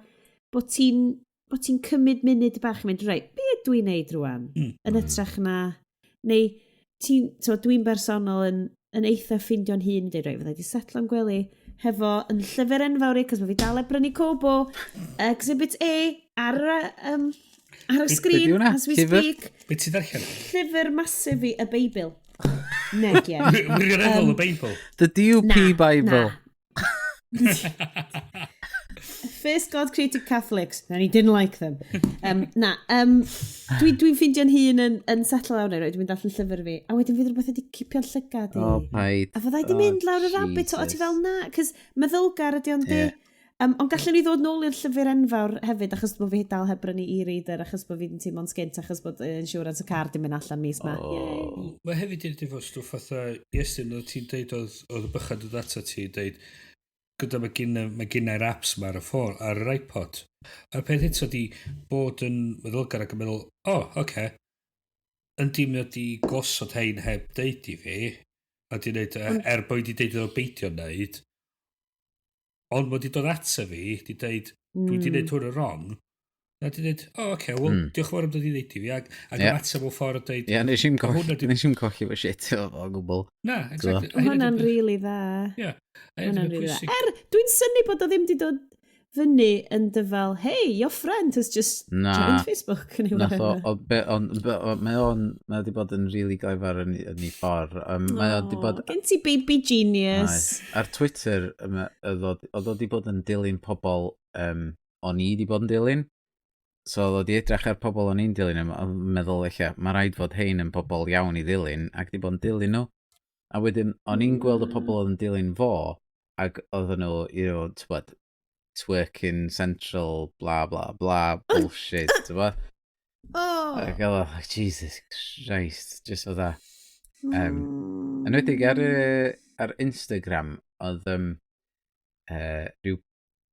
bod ti'n cymryd munud bach i mynd, "Reit, be ydw i'n neud rwan?" Yn hytrach na, neu ti'n, t'mo, dwi'n bersonol yn eitha ffeindio'n hun, dweud, "Reit, fydda i wedi setlo'n gwely hefo yn llyfr enfawr i," cos mae fi dal heb brynu Kobo, Exhibit A, ar y Be sgrin, di hwnna? as we Llyfr? speak. Be ti'n darllen? Llyfr massive i, y Beibl. Neg, ie. Wirioneddol y Beibl. The DUP Na, Bible. Na. First God created Catholics, and he didn't like them. Na, dwi'n ffeindio'n hun yn settle lawr neu, dwi'n darllen llyfr fi, a wedyn fydd rhywbeth wedi cipio'n llygad i. Oh, paid. A fydda i di Oh, mynd lawr y rabbit hole, a ti Jesus. fel na, cos meddylgar ydi ond di. Ond gallwn ni ddod nôl i'r llyfr enfawr hefyd, achos bod fi dal heb brynu e-reader, achos bod fi wedi teimlo'n sgint, achos bod insurance y car di mynd allan mis ma. Yay. Oh. Mae hefyd i efo stwff fatha, Iestyn, oedd ti'n deud oedd y bychan dod ata ti, deud, gyda mae gynna'r apps ma ar y ffôn, ar yr iPod. A'r peth eto di bod yn meddylgar ac yn meddwl, "O, oh, oce. Okay. Yndi, mae o di gosod hein heb deud i fi, a di neud, er bod wedi deud iddo beidio wneud, ond mae wedi dod ata fi, di deud, 'Dwi wedi neud hwn yn wrong,' a di deud, 'O, oh, oce, okay, wel, diolch yn fawr am dod i ddeud i fi,' ac ymateb mewn ffordd a deud, Ie, nes i'm colli, Hwnna nes i'm colli fy shit o gwbl. Na, exactly. Mae hwnna'n really dda. Ie. A Hwnna'n hynny'n really dda. pwysig. Er, dwi'n synnu bod o ddim wedi dod fyny yn dy fel, "Hey, your friend has just Na. joined Facebook," neu Nath o, whatever. o, be, on, be, o, mae o wedi bod yn really glyfar yn ei ffordd. Mae o wedi bod. Oh, gen ti baby genius. Nice. Ar Twitter, oedd o wedi bod yn dilyn pobl o'n i wedi bod yn dilyn. So oedd o wedi edrych ar pobl o'n i'n dilyn a meddwl eich, mae rhaid fod hein yn pobl iawn i ddilyn, ac wedi bod yn dilyn nhw. A wedyn, o'n i'n gweld y pobl oedd yn dilyn fo, ac oedden nhw, t'bod, twerking central, bla bla bla, bullshit, t'bod? Oh. Ac oedd o, like, "Jesus Christ," just oedd yn enwedig ar Instagram, oedd rhyw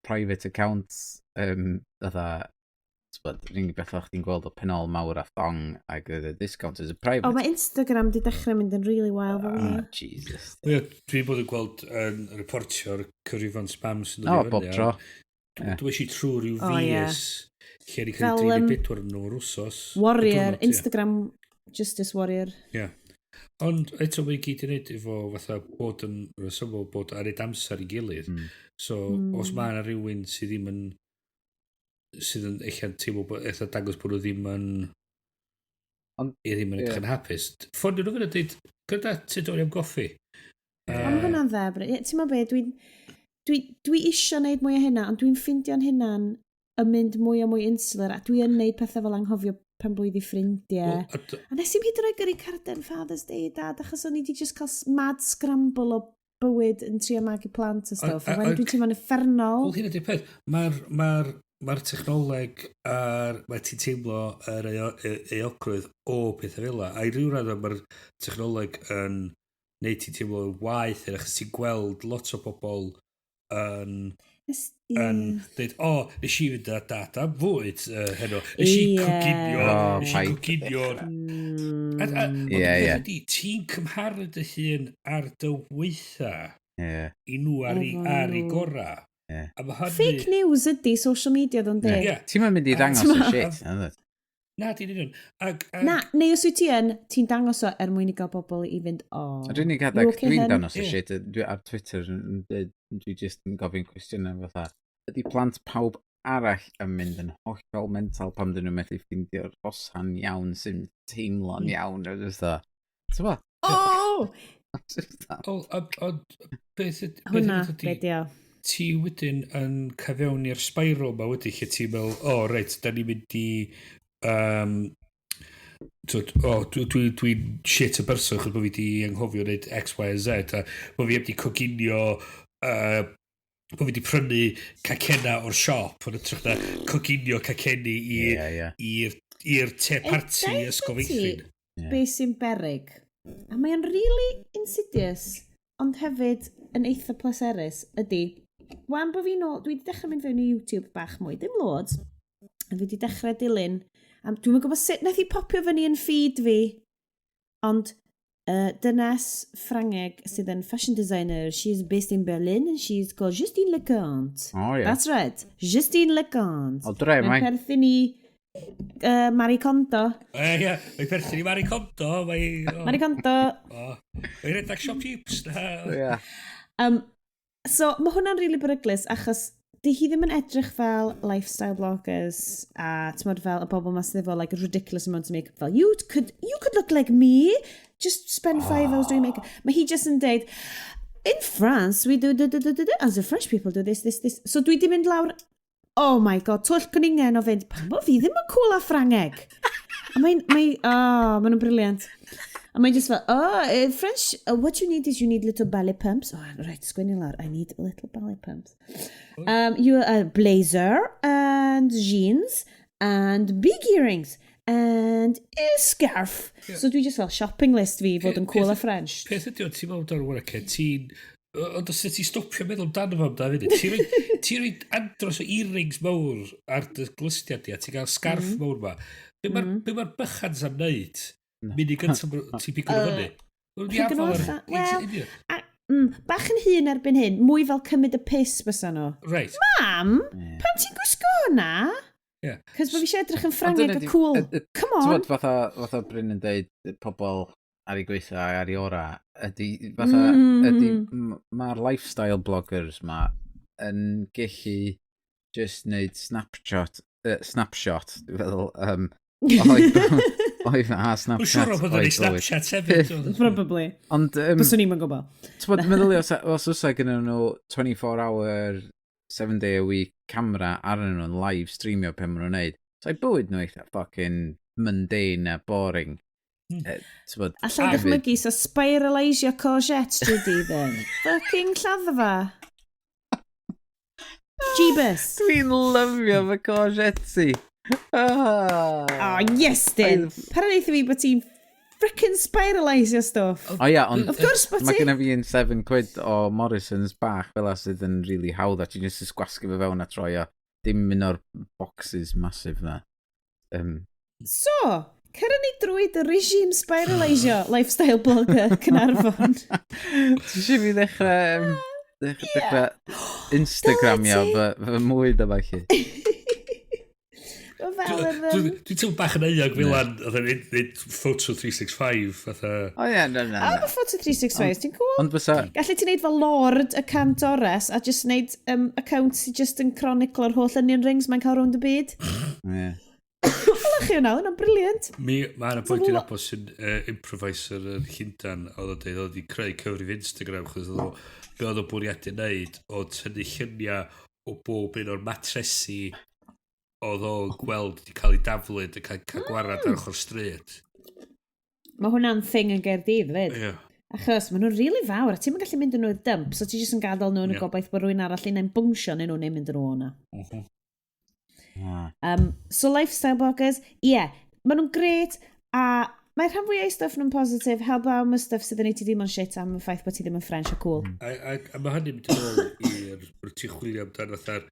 private account, fatha, t'bod, yr unig beth o'ch chdi'n gweld o penol mawr a thong ac oedd y discount is a private. O, mae Instagram di dechrau mynd yn really wild fel Ah, yna. Jesus. Ie, dwi bod yn gweld yn reportio'r cyfrifon spam sy'n O, dod i bob fyny, tro. a dwi eisiau trwy rhyw O, ie. fus lle ni cael Fel, 3 neu 4 nhw yr wsos. Warrior, Y diwrnod, ie. Instagram Justice Warrior. Ie. Ond eto mae i gyd i wneud efo fatha bod yn resymol, bod ar neud amser i gilydd. So, os mae yna rhywun sydd ddim yn sydd yn eich teimlo bod eitha dangos bod nhw ddim yn i ddim yn edrych yn hapus. Ffonio nhw fyny a dweud, "Gyda, ti dod am goffi?" Ond mae hwnna'n dda, Bryn. Ti'n meddwl be, dwi isio neud mwy o hynna, ond dwi'n ffeindio'n hynna'n yn mynd mwy a mwy insular, a dwi yn neud pethau fel anghofio pen blwydd i ffrindiau. Wel, A nes i'm hyd yn oed gyrru carden Father's Day i Dad, achos o'n i di just cael mad scramble o bywyd yn trio magu plant a stwff. A wedyn dwi'n teimlo'n uffernol. Wel, hynna di'r peth. Mae'r ma ma technoleg a'r... Mae ti'n teimlo yr euogrwydd o pethau fel 'na. A i ryw raddau mae'r technoleg yn neud ti'n teimlo waeth, achos ti'n gweld lot o bobl yn dweud, "O, nes i fynd â dad am fwyd heno. Nes i coginio, O, nes i paid coginio." A, ond y peth ydi, ti'n cymharu dy hun ar dy weitha i nhw Efo ar ei nhw. gora. Ie. A mae hynny. Fake news ydy social media, ddo'n di. Ie. Ti'n mynd i ddangos y shit, na dwyt? Na, ti'n union. Ag, Na, neu os wyt ti yn, ti'n dangos o er mwyn i gael bobl i fynd, "O." Yr unig You adeg okay, dwi'n hun? dangos y shit, dwi ar Twitter, yn dweud, dwi just yn gofyn cwestiynau fatha, ydy plant pawb arall yn mynd yn hollol mental pam dyn nhw'n methu ffeindio'r hosan iawn sy'n teimlo'n iawn? A just fatha, Ti'n bo? Oh! Ond, beth Hwna, be di o? Ti wedyn yn cyfewn i'r spiral ma wedyn lle ti'n meddwl, o, oh, reit, da ni'n mynd i... Twyd, o, dwi shit y berson chos bod fi di anghofio wneud X, Y, Z, a bod fi heb di coginio, bod fi di prynu cacenna o'r siop, yn ytrach na coginio cacenni i'r yeah, yeah. i'r te party ysgol feithrin. Yeah. Be sy'n berig. A mae'n really insidious, ond hefyd yn eitha pleserus, ydy, wan bod fi nôl, dwi wedi dechrau mynd fewn i YouTube bach mwy, dim loads, a fi wedi dechrau dilyn, a dwi'n gwybod sut nath i popio fyny yn feed fi, ond dynes Ffrangeg sydd yn fashion designer, she's based in Berlin and she's called Justine Leconte. Oh, yeah. That's right, Justine Leconte. O, dre, mae'n perthyn i Marie Kondo. Ie, yeah, mae'n perthyn i Marie Kondo. Mae, oh. Marie Kondo. Oh. Mae'n rhedeg siop chips. Yeah. So, mae hwnna'n really beryglus achos di hi ddim yn edrych fel lifestyle bloggers a t'mod fel y bobl ma sydd efo like ridiculous amount of makeup fel you could look like me, just spend 5 hours doing makeup. Mae hi just yn deud, "In France we do do do do do do as the French people do this, this, this." So dwi di mynd lawr, oh my God, twll cwningen o fynd, pam bo fi ddim yn cool a Ffrangeg? A mae'n, mae, oh, maen nhw'n brilliant. A mae'n just fel, "Oh, French, what you need is you need little ballet pumps." Oh, right, sgwennu lawr, I need little ballet pumps. You a blazer and jeans and big earrings and a scarf. Yeah. So dwi just fel shopping list fi fod yn cool a French. Peth ydy o, ti'n meddwl amdano fo, ti'n... Ond os ti'n stopio meddwl amdano fo amdano funud, ti'n rhoi andros o earrings mawr ar dy glustiau di, a ti'n cael scarf mawr ma. Be mae'r mm. ma bychans am wneud? Munud gyntaf ti'n pigo nhw fyny. Pigo nhw allan. Wel, bach yn hun erbyn hyn, mwy fel cymryd y piss bysa nhw. Mam, pam ti'n gwisgo hwnna? Cos bod fi eisiau edrych yn Ffrangeg a cool. Come on. Ti'n fatha Bryn yn deud, pobl ar ei gweithio a ar ei ora, ydy, fatha, ydy, mae'r lifestyle bloggers ma yn gallu just wneud snapshot, dwi'n feddwl, o'i a Snapchat. Dwi'n siŵr o bod yn ei Snapchat hefyd. Probably. Ond, Byswn i'n gwybod. Ti'n bod, meddwl os oes gyda nhw 24 hour, 7 day a week camera arnyn nhw'n live streamio pe maen nhw'n neud. So, bywyd nhw eitha fucking mundane a boring. Mm. Allai dychmygu so spiralisio courgette drwy dydd yn. Fucking lladdfa. Jeebus. Dwi'n lyfio fy courgette. Ah. Oh, yes, dyn. Para neitha fi bod ti'n frickin' spiralisio stuff. O ia, ond Of course bod mae genna fi un 7 quid o Morrison's bach fel sydd yn really hawdd a ti'n just gwasgu fe fewn a troi o. Dim un o'r boxes massive na. So, cyrra ni drwy dy regime spiralisio lifestyle blogger Cynarfon. Ti eisiau fi dechrau Instagramio fy mwyd a falle? Fel yr... Dwi'n teimlo bach yn euog fel an, oedd yn neud Photo 365, fatha. O ie, na, na. O, mae Photo 365, ti'n cool? Ond fysa. Gallu ti neud fel Lord y Cantores a just neud account sy'n just yn chroniclo'r holl onion rings mae'n cael rownd y byd. Ie. Ola chi hwnna, hwnna'n brilliant. Mi, mae yna boi dwi'n nabod sy'n improviser yn Llundan, oedd o'n dweud, oedd wedi creu cyfrif Instagram, chos oedd o, be oedd o'n bwriadu wneud, oedd tynnu lluniau o bob un o'r matresi oedd o'n gweld wedi cael ei daflud a cael gwarad ar ochr stryd. Mae hwnna'n thing yn Gaerdydd fyd. Achos maen nhw'n rili fawr a ti'n gallu mynd yn nhw i'r dump, so ti jyst yn gadael nhw yn y gobaith bod rhywun arall un bwngsio neu nhw neu mynd yn ôl yna. So lifestyle bloggers, ie, yeah, maen nhw'n gret a mae rhan fwyaf stuff nhw'n positif, help am y stuff sydd yn neud ti ddim yn shit am y ffaith bod ti ddim yn French a cool. A mae hynny'n mynd yn ôl i'r ti'n chwilio amdano fatha'r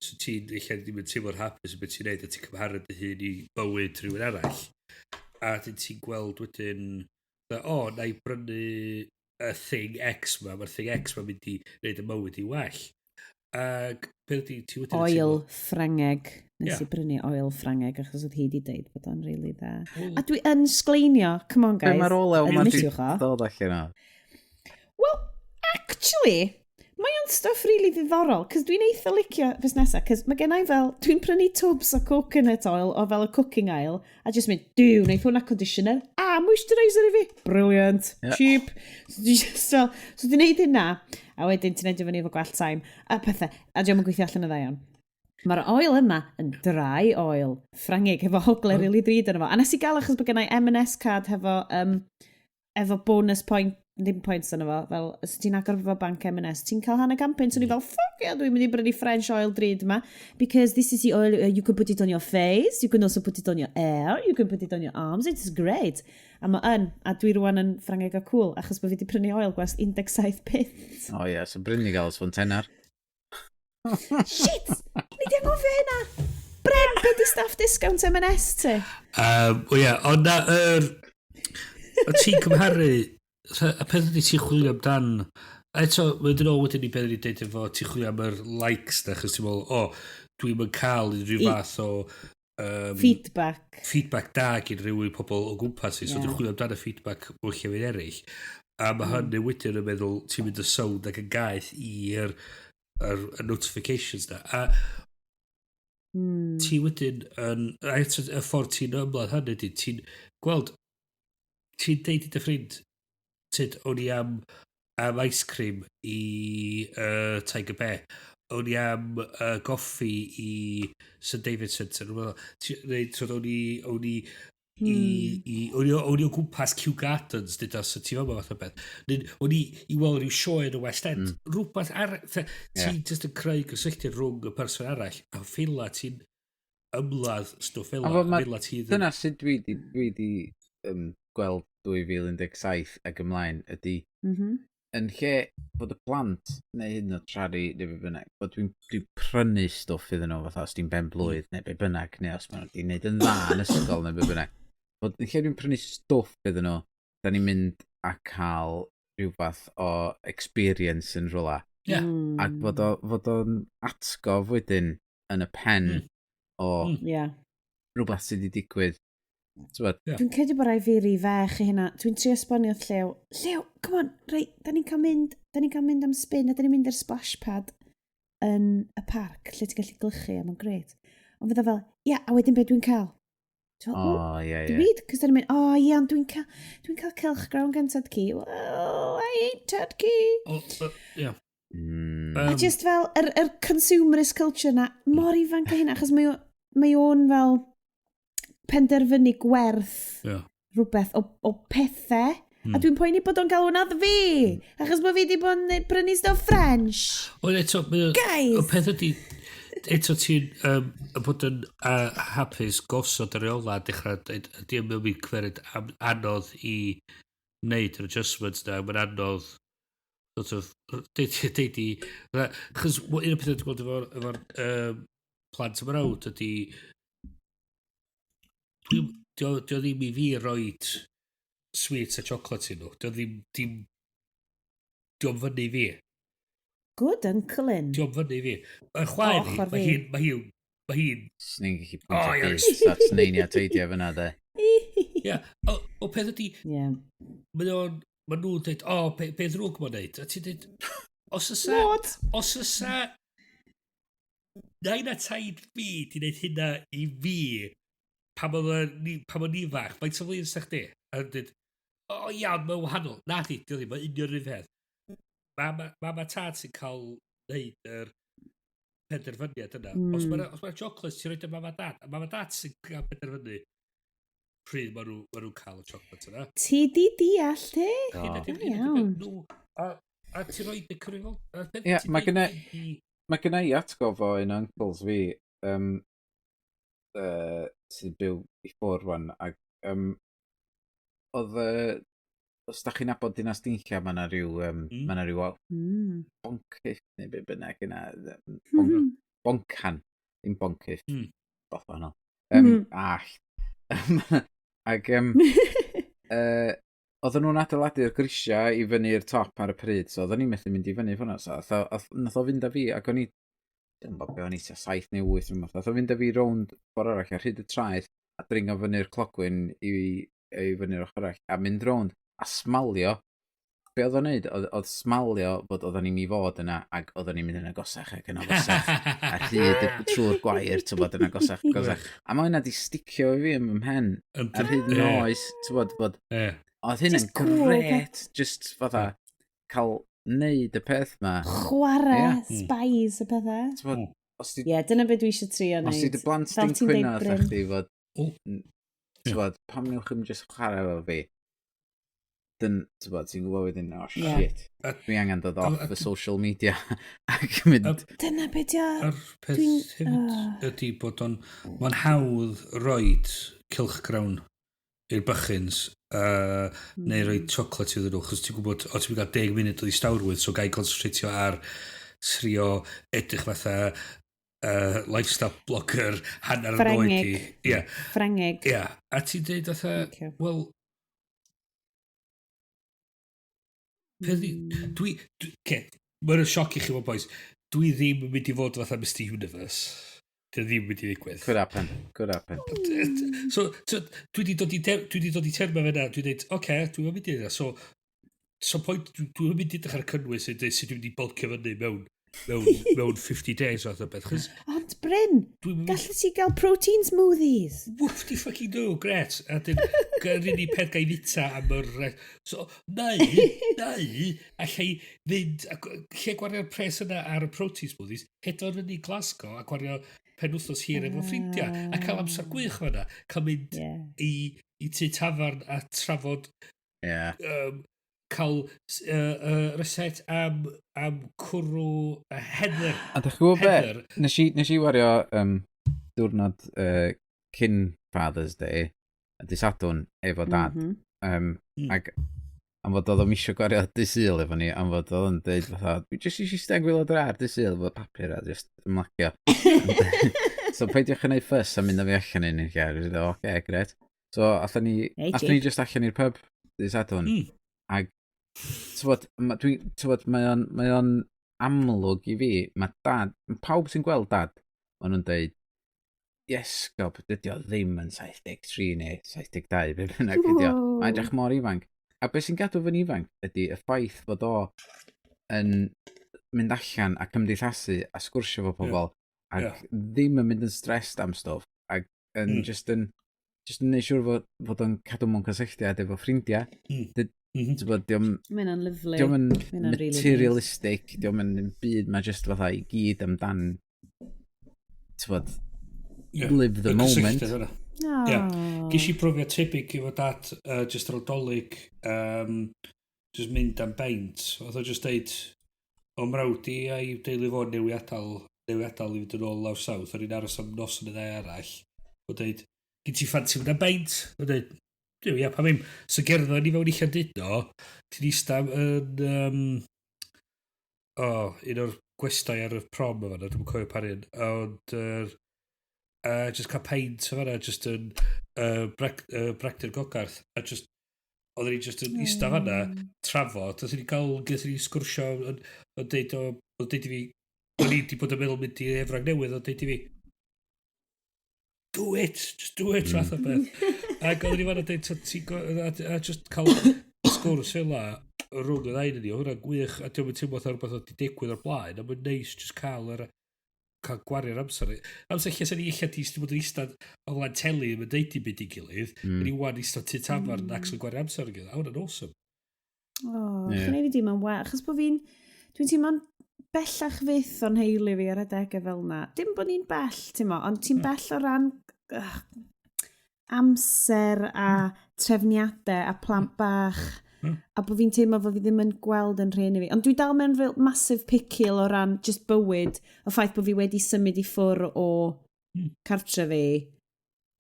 so ti'n eich ddim yn teimlo'n hapus yn beth ti'n neud a ti'n cymharu dy hun i bywyd rhywun arall. A dyn ti'n gweld wedyn, o, oh, na i brynu y thing X ma, mae'r thing X ma mynd i wneud y mywyd i well. Ac beth ydi, ti wedyn Oil Ffrangeg. Nes i brynu oil Ffrangeg achos oedd hi wedi deud bod o'n really dda. A dwi yn sgleinio, come on guys. Be mae'r olew ma'n dod allan o? Well, actually, Mae o'n stuff really ddiddorol, cos dwi'n eitha licio fusnesau, cos mae gennau fel, dwi'n prynu tubs o coconut oil o fel y cooking oil, a just mynd, duw, wneith hwnna conditioner, a moisturiser i fi. Brilliant, cheap. So dwi'n just fel, so dwi'n neud hynna, a wedyn ti'n edrych fyny efo gwallt time, a pethau, a diolch yn gweithio allan y dda iawn. Mae'r oil yma yn dry oil, Ffrangig, efo hogle really drud yno fo. A nes i gael achos bod gennau M&S card efo bonus point, ddim points yno fo, fel, os ti'n agor efo bank M&S, ti'n cael hanner 100 punt, so ni fel, "Fuck yeah, dwi'n mynd i brynu French oil drud yma," because this is the oil, you can put it on your face, you can also put it on your hair, you can put it on your arms, it's great. A mae yn, a dwi rwan yn Ffrangeg o cool, achos bod fi wedi prynu oil gwerth 17 punt. O ie, so Bryn i gael os fo'n tenar. Shit! Ni di anghofio hynna! Bren, be di staff discount M&S ti? O ie, ond na, o ti'n cymharu, y peth ydy ti'n chwilio amdan, a eto, mae'n dod ôl wedyn i beth ni'n deud efo, ti'n chwilio am yr likes na, achos ti'n meddwl, o, dwi'n mynd cael unrhyw fath o Feedback. Feedback da gan rhywun pobl o gwmpas i, so dwi'n chwilio amdan y feedback mewn llefydd eraill. A mae hynny wedyn yn meddwl, ti'n mynd y sownd ac yn gaeth i'r yr notifications na. A ti wedyn yn, a eto y ffordd ti'n ymladd hynny ydy, ti'n gweld, ti'n deud i dy ffrind, tyd, o'n i am ice cream i Tiger Bear, o'n i am goffi i St David Centre, neu tyd, o'n i o'n i o gwmpas Kew Gardens, dyda, so ti fel fath o beth. Neu, o'n i i weld rhyw sioe yn y West End. Rhywbeth ar... Ti just yn creu gysylltiad rhwng y person arall, a ffila ti'n ymladd stwff fel A fod fela ti ddim. Dyna sut dwi di gweld 2017 ag ymlaen ydy yn lle bod y plant neu hyd yn oed Trari neu be bynnag, bod dwi'n dwi prynu stwff iddyn nhw fatha os di'n ben blwydd neu be bynnag, neu os maen nhw wedi gwneud yn dda yn ysgol neu be bynnag. Bod yn lle dwi'n prynu stwff iddyn nhw, da ni'n mynd a cael rhyw fath o experience yn rhywle. Ac fod o'n atgof wedyn yn y pen o rhywbeth sydd wedi digwydd. T'bod? Ie. Dwi'n credu bod rai fi rhy fech i hynna. Dwi'n trio esbonio wrth Llew. "Llew, come on, rei, da ni'n cael mynd am spin a da ni'n mynd i'r splash pad yn y parc lle ti'n gallu glychu a mae'n gret." Ond fydda fel, "Ia, a wedyn be dwi'n cael?" Ti'n fel, O, ie, Dwi'n ie. byd, cos da ni'n mynd, "O ie, ond dwi'n cael cylchgrawn gan Tad-cu." Well, I ain't Tad-cu. O, ie. A just fel, yr consumerist culture na, mor ifanc a hynna, achos mae o'n fel penderfynu gwerth rhywbeth o pethau. A dwi'n poeni bod o'n gael hwnna fi, achos bod fi wedi bod yn brynu stuff French. Ond eto, Guys! y peth ydy, eto ti'n bod yn hapus gosod y reola a dechrau, dweud, ydy yn mynd i cymeryd anodd i wneud yr adjustments na, mae'n anodd sort of, deud i, chos un o'r pethau dwi'n gweld efo plant y mrawd ydy, dio ddim i fi roid sweets a chocolate i nhw. Dio ddim, dim, dio'm fyny i fi. Good uncle in. Dio'm fyny i fi. Mae'r chwaer i, Ochr mae fi. hi'n, Swn i'n gallu O, pwyntio ie. bys at neini a teidio fyna, de. Ie. O peth ydy, mae nhw'n dweud, "O, be ddrwg mae'n neud?" A ti'n dweud, os ysa, What? os ysa, nain a taid fi di wneud hynna i fi pan o'n ni fach, faint o flin sa chdi? A dweud, "O iawn, mae'n wahanol." Na di, di ddim, mae'n union yr un peth. Mam a tad sy'n cael neud yr penderfyniad yna. Os mae'na os ma chocolates, ti'n rhoi mam a dad. A mam a dad sy'n cael penderfynu pryd ma nhw'n cael y chocolate yna. Ti di deall, te? Do. Hynna Da iawn. nhw. A ti'n rhoi y cyfrifol. Ie, mae gynna i atgof o un o uncles fi sy'n byw i ffwrdd rwan ac oedd os da chi'n nabod Dinas Dinlla, mae yna rhyw, ma' 'na rhyw boncyff neu be bynnag yna, boncan, ddim boncyff, beth wahanol. All. Ac oedden nhw'n adeiladu'r grisiau i fyny'r top ar y pryd, so oedden ni'n methu mynd i fyny fyna. So nath o fynd â fi, ac o'n i, dwi'n gwybod be o'n i, tua 7 neu 8 rhywbeth, nath o fynd â fi rownd ffordd arall ar hyd y traeth, a dringo fyny'r clogwyn i fyny'r ochr arall, a mynd rownd, a smalio. be oedd o'n neud, oedd smalio bod oedden ni'n i fod yna, ac oedden ni'n mynd yn agosach ac yn agosach, a hyd trwy'r gwair, ti'n bod, yn agosach, agosach. A mae hynna di sticio i fi yn fy mhen, ar hyd yn oes, ti'n bod, bod, oedd hynna'n gret, just fatha, cael neud y peth ma. Chwarae, spies y pethau. Ti'n bod, os ti... Ie, dyna beth dwi eisiau trio neud. Os ti dy blant di'n cwyno wrth chdi fod, ti'n bod, pam newch chi'n just chwarae efo fi? Dyn, ti'n bod, ti'n gwybod wedyn, oh shit, dwi angen dod off y social media ac mynd... Dyna beth ia. A'r peth hefyd ydy bod o'n... Mae'n hawdd roed cylchgrawn i'r bychins neu roi chocolate iddyn nhw, chos ti'n gwybod, o ti'n gael 10 munud o ddistawrwydd, so gai concentratio ar trio edrych fatha lifestyle blogger hanner yn oed i. Yeah. Ffrangeg. Ie. Yeah. A ti'n dweud fatha, wel, dwi, mae'n sioc i chi fod boys, dwi ddim yn mynd i fod fatha Mr Universe. Dwi ddim yn mynd i ddigwydd. Could happen, could happen. So, dwi wedi dod i, dwi wedi dod i termau fe dwi'n dweud, oce, okay, dwi'n mynd i yna. So point, dwi'n mynd i edrych ar y cynnwys yn dweud sut dwi'n mynd i bulkio fyny mewn 50 days fath o beth. Ond Bryn, gallu ti gael protein smoothies? Woof di fucking do, gret. A dyn, yr unig peth gael fita am yr... So, neu, allai fynd, lle gwario'r pres yna ar y protein smoothies, hedfan fyny Glasgow a gwario penwythnos hir efo ffrindiau, a cael amser gwych fan'na. Cael mynd i tŷ tafarn a trafod cael reset am cwrw heather. A dych chi'n gwybod be? Nes i wario diwrnod cyn Father's Day, y dydd Sadwrn, efo dad. Ac am fod oedd o'm isio gwario dydd Sul efo ni, am fod oedd o'n dweud fatha, dwi jyst eisiau eistedd gwaelod yr ardd dydd Sul efo papur a jyst ymlacio. So peidiwch yn neud ffys a mynd â fi allan un lle. Dwi'n dweud, oce, gret. So allan ni, hey, ni just allan i'r pub dydd Sadwrn. Ac tywod, mae o'n amlwg i fi, mae dad, pawb sy'n gweld dad, maen nhw'n dweud, yes, gob, dydy o ddim yn 73 neu 72, be bynnag ydy o. Mae'n edrych mor ifanc. A beth sy'n gadw fy'n ifanc ydy y ffaith fod o yn mynd allan a cymdeithasu a sgwrsio fo pobl ac ddim yn mynd yn stressed am stwff ac yn just yn neud siŵr fod o'n cadw mewn cysylltiad efo ffrindiau. Mae hynna'n lyfli. Dio'm yn materialistic, dio'm yn byd, mae just fatha i gyd amdan, ti'n live the moment. Yeah. Ges i brofiad tebyg efo dad just ar ôl Dolig, just mynd am beint. Oedd o just deud, o mrawd i a'i deulu fo newi adael i fynd yn ôl lawr south, o'n i'n aros am noson neu ddau arall. O deud, gyn ti ffansi mynd am beint? O deud, ia, pa ddim. So gerddon ni fewn i Llandudno, ti'n eista yn un o'r gwestai ar y prom yma, dwi'n cofio pa un, ond just cael peint o fanna, just yn Bragdy'r Gogarth, a just, oedden ni just yn eista fanna, trafod, oedden ni gael, gyda ni sgwrsio, o'n deud i fi, o'n i wedi bod yn meddwl mynd i Efrag Newydd, o'n deud i fi, do it, just do it, fath o beth. Ac oedden ni fanna deud, a just cael sgwrs fel la, rhwng y ddau ni, oedd hwnna'n gwych, a diolch yn teimlo fatha rhywbeth oedd wedi digwydd o'r blaen, a mae'n neis just cael yr cael gwario'r amser. Amser lle sy'n ni ella di bod yn eistedd o flaen teli yn deud i byd i gilydd, mm. Ni wan eistedd tu tafarn yn actually gwario amser yn gilydd. A hwnna'n awesome. O, yeah. Chi'n ei fi dim yn well, achos bod fi'n, dwi'n teimlo'n bellach fyth o'n heulu fi ar adegau fel na. Dim bod ni'n bell, ti'n mo, ond ti'n bell o ran amser a trefniadau a plant bach. A bod fi'n teimlo fod fi ddim yn gweld yn rhieni fi. Ond dwi dal mewn real massive pickle o ran just bywyd, y ffaith bod fi wedi symud i ffwr o cartre fi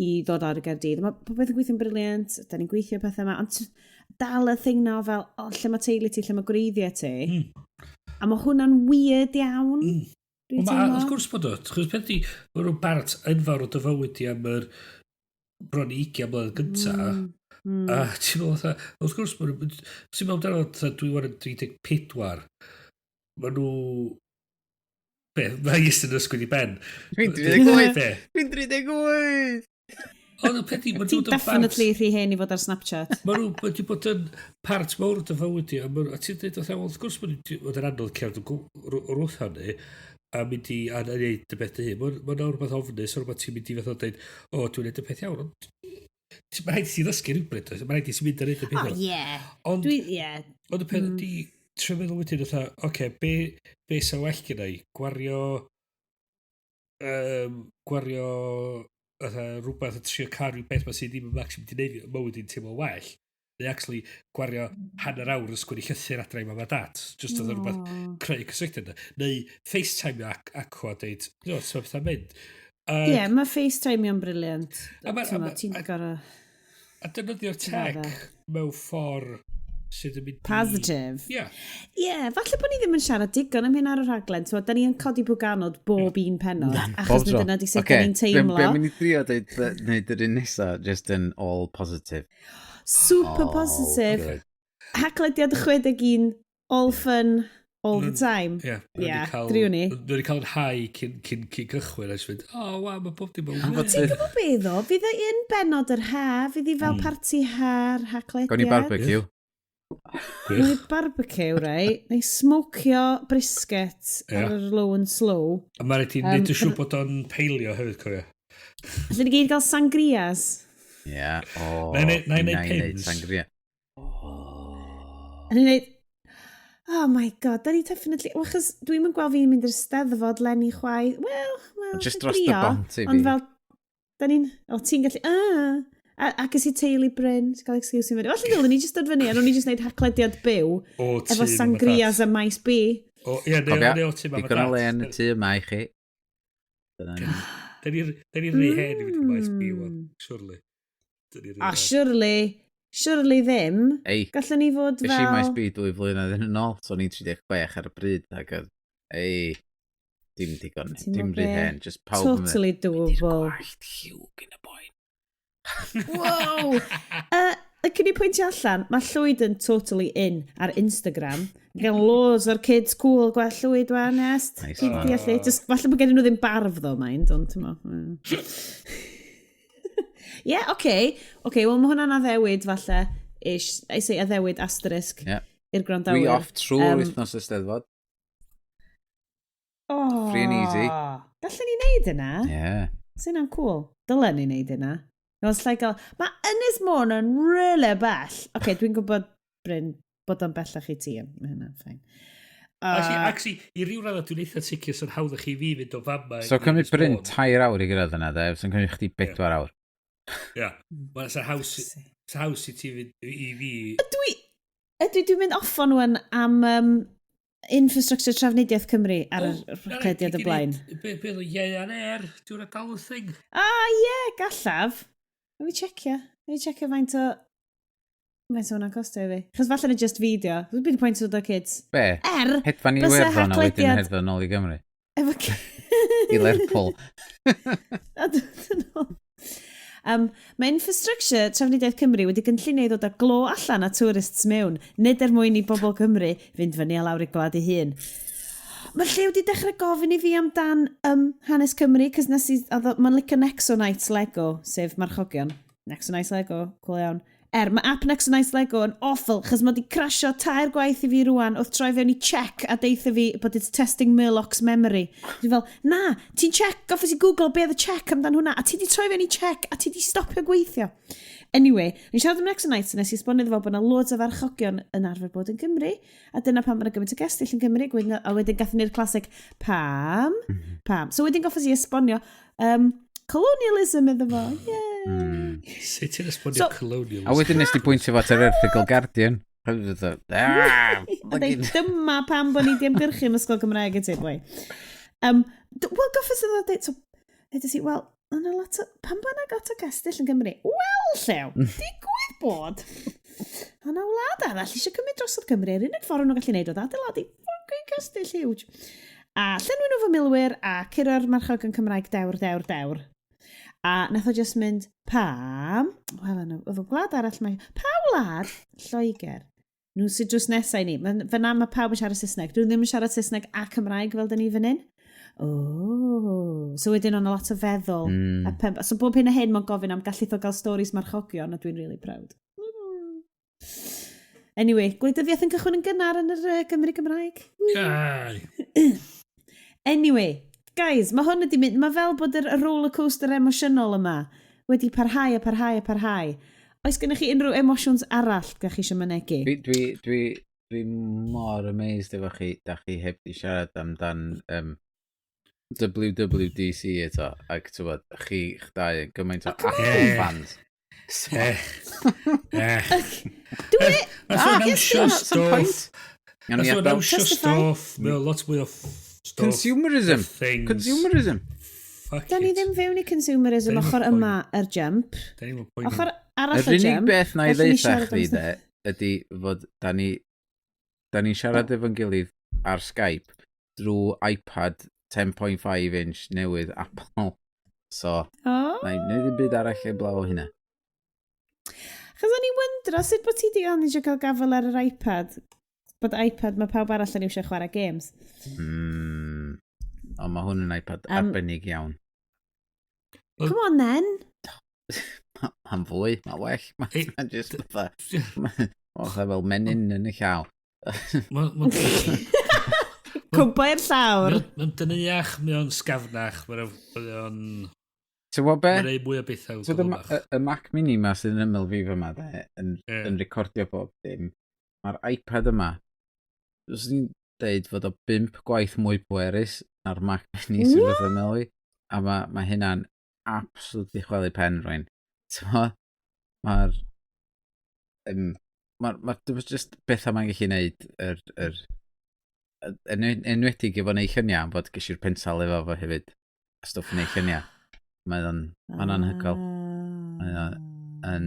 i ddod ar y Gaerdydd. Mae popeth yn gweithio'n brilliant, da ni'n gweithio pethau yma, ond dal y thing na fel, o, lle mae teulu ti, lle mae gwreiddiau ti. A mae hwnna'n weird iawn. Dwi'n teimlo. Wrth gwrs bod o. Chos peth di, mae nhw'n bart enfawr o dy fywyd i am yr bron i 20 mlynedd gynta. A ti'n meddwl, fatha, wrth gwrs, ti'n meddwl amdano, fatha, dwi wan yn 34, ma nhw... Be, mae Iestyn yn ysgwyd i ben. Dwi'n 38! Dwi'n 38! Ond y peth i, maen Ti'n nhw'n part... definitely rhy hen i fod ar Snapchat. Maen nhw wedi bod yn part mawr o dy fywyd i. A ti'n dweud, wel, wrth gwrs maen nhw wedi bod yn anodd cerdd o'r wrth hynny a mynd i a neud y beth dy hun. Mae'n rhywbeth ofnus, rhywbeth ti'n mynd i fath o dweud, o, dwi'n neud y peth iawn. Ond mae'n rhaid i ti ddysgu rhywbryd, oes? Mae'n rhaid i ti mynd a neud y peth O, iawn. ie. Ond Dwi, ie. Ond y peth ydi, trio meddwl wedyn, fatha, oce, be sy'n well gyda i? Gwario, gwario fatha, rhywbeth a trio cael rhyw beth ma sydd ddim yn actually mynd i neud mywyd i'n teimlo well. Neu actually gwario hanner awr yn sgwennu llythyr adra i mam a dad. Just oedd rhywbeth creu cysylltiad yna. Neu FaceTime ac aqua a deud, no, ti'n pethau'n mynd. Ie, yeah, mae FaceTime-io'n brilliant. A Ti'n gorau A defnyddio'r tech mewn ffordd sydd yn mynd i Positive. Ie. Ie, yeah, falle bod ni ddim yn siarad digon am hyn ar y rhaglen. So, da ni yn codi bwganod bob un pennod, achos Bob tro. dyna di sut Ocê, da ni'n teimlo. Be mynd i drio deud, neud yr un nesa, just yn all positive. Super All positive. good. Haclediad 61, all fun, all the time. Ie. Ie, driwn ni. Dwi wedi cael yn high cyn cychwyn, a jyst fynd, oh, waw, mae bob dim yn Am fod well. Ti'n gwybod be ddo? Fydd y un benod yr ha, fydd hi fel parti ha'r haclediad. Gawn ni barbecue. Neu barbecue, right? Neu smocio brisket ar yr low and slow. A mae'n rhaid i wneud yn siŵr bod o'n peilio hefyd, cofio. Allen ni gyd gael sangrias. Ie, o. Na i neud na i neud pins. sangria. A ni'n neud, oh my God, da ni definitely... Wel, achos dwi'm yn gweld fi'n mynd i'r Steddfod leni chwaith. Wel, Just drio, dros y bont i fi. Ond fel, da ni'n... O, ti'n gallu... Ah, a ges i teulu Bryn, ti'n cael excuse i fyny. Falle dylwn ni just dod fyny, a nhw'n ni just neud haclediad byw, O tŷ efo mam a sangrias dad. a maes B. O, ie, neu Cofia, neu o tŷ mam a Digon o le yn y dad. tŷ yma i chi. Dyna ni. Da ni'n rhy hen i fynd i maes B, wan, surely. Da ni'n rhy A hen. surely ddim. Ei, Gallwn ni fod es i maes fel. B 2 flynedd yn ôl, so o'n i'n 36 ar y bryd, ac oedd, ei, dim digon, Ti'n dim meddwl rhy be? hen, just pawb yn mynd, Totally "Di'r doable. gwallt lliw gyn y boi." Wow! Cyn i pwyntio allan, mae Llwyd yn totally in ar Instagram. Mae gen loads o'r kids cool gwell Llwyd wan, Nest. Nice Ti'n one. deall i? Just, falle bod gen nhw ddim barf ddo, mind, ond ti'n mo. Ie, oce. Oce, wel mae hwnna'n addewid falle. Ish, I say addewid asterisk i'r gwrandawyr. Dwi off trwy'r wythnos y Steddfod. Oh, Free and easy. Gallen ni neud yna? Yeah. Sy'n hynna'n cool. Dylen ni neud yna. Os like, mae Ynys Môn yn really bell. Oce, okay, dwi'n gwybod, Bryn, bod o'n bellach i ti. Mae hynna'n fine. Actually, i ryw raddau dwi'n eitha sicr sy'n hawdd i fi fynd o fama So i cymryd Ynys Bryn Môn. 3 awr i gyrraedd yna, de, sy'n cymryd chdi 4 awr. Ie. Mae'n sy'n haws, sy'n haws i ti fynd i fi. Ydw dwi'n mynd off on one am infrastructure Trafnidiaeth Cymru ar y rhaglediad y blaen. Be oedd o Ieuan Air? Dwi'n dal y thing. Ah, ie, yeah, gallaf. Na fi checio. Na fi checio faint o hwnna'n costio i fi. Chos falle na just fideo. Dwi'n byd pwynt o kids. Be? Hedfan i bysa Iwerddon a wedyn hedfan nôl i Gymru. Efo I Lerpwl. I don't know. Mae infrastructure Trafnidiaeth Cymru wedi gynllunio i ddod â glo allan a tourists mewn, nid er mwyn i bobl Cymru fynd fyny a lawr i gwlad ei hun. Mae lle wedi dechrau gofyn i fi amdan hanes Cymru, cos nes i, mae'n licio Nexo Knights Lego, sef marchogion. Nexo Knights Lego, cool iawn. Mae app Nexo Knights Lego yn awful, chos mae wedi crasio tair gwaith i fi rwan wrth troi fewn i check a deitha fi bod it's testing Murloc's memory. Dwi'n fel, na, ti'n check, goffes i Google be oedd y check amdan hwnna, a ti di troi fewn i check, a ti di stopio gweithio. Anyway, ni'n siarad am Nexo Knights, a nes i esbonio iddo fo bod yna loads o farchogion yn arfer bod yn Gymru, a dyna pam bod yna gymaint o gestyll yn Gymru, a wedyn gathon ni'r classic, pam? Pam? So wedyn goffes i esbonio colonialism iddo fo, yay! Sut ti'n esbonio colonialism? A wedyn nes di pwyntio fo at yr erthygl Guardian. Ah, A deud, dyma pam bod ni di ymgyrchu am ysgol Gymraeg y ti, boi. Wel, goffes iddo dweud, so, edrych i, wel, yna lot o, pam bod yna lot o gestyll yn Gymru? Wel, Llew, digwydd bod. Yna wlad arall eisiau cymryd drosodd Cymru, yr unig ffordd nhw'n gallu neud oedd adeiladu fucking cestyll huge. A llenwi nhw fo milwyr a curo'r marchog yn Cymraeg dewr, dewr, dewr. A nath o just mynd, pam? Wel, yna, oedd o gwlad arall mae... Pa wlad? Lloegr. Nhw sydd drws nesau ni. Fyna mae pawb yn siarad Saesneg. Dwi ddim yn siarad Saesneg a Cymraeg fel dyn ni fan hyn. Oh. So wedyn o'n lot o feddwl. A pump. So bob hyn a hyn mae'n gofyn am gallith o gael stories marchogion, a dwi'n really proud. Anyway, gwleidyddiaeth yn cychwyn yn gynnar yn yr Gymru Gymraeg. Ai. Anyway, guys, mae hwn wedi mynd, mae fel bod yr roller coaster emosiynol yma wedi parhau a parhau a parhau. Oes gennych chi unrhyw emosiwns arall gach chi eisiau mynegu? Dwi mor amazed efo chi, da chi heb di siarad amdan WWDC eto, ac ti'n bod, chi chdau yn gymaint o Oh, come Apple on. fans. So, Dwi... Nath o'n Ah, yes, awsio Some stwff. point. Gawn ni Nath o'n adael. awsio Justify. stwff. Mae o lot mwy o stwff. Consumerism. Things. Consumerism. Fuck Da ni it. ddim fewn i consumerism Da ni'm yn ochr poeni. yma yr jump. Da ni'm yn poeni. Ochr arall Yr y unig jump. beth na i gallwn ni ddeutha siarad chdi am de, ydy fod da ni siarad efo'n gilydd ar Skype drwy iPad 10.5 inch newydd Apple. So, Oh. na i wneud ddim byd arall heblaw o hynna. Chos o'n i'n wyndro sut bod ti di gael eisiau cael gafel ar yr iPad. Bod iPad mae pawb arall yn eisiau chwarae games. Ond mae hwn yn iPad arbennig iawn. Come on then. Mae'n fwy, mae'n well, Hey, mae'n just fatha, mae'n fatha fel menyn yn y llaw. Cwmpa i'r llawr. Mae'n dyneuach, mae o'n sgafnach, mae o'n Ti'n gwybod be? Mae'n neud mwy o bethau. So y Mac Mini ma sydd yn ymyl fi fyma de, yn, yn recordio bob dim, mae'r iPad yma, os ni'n deud fod o bump gwaith mwy pwerus na'r Mac Mini sydd wrth ymyl fi, a mae hynna'n absolutely chwalu pen rwy'n. Ti'n mae'r... Mae'r ma just bethau mae'n gallu neud enwedig efo neud lluniau, am fod ges i'r pensel efo fo hefyd, a stwff yn neud lluniau. Mae o'n, mae'n anhygoel. Mae o yn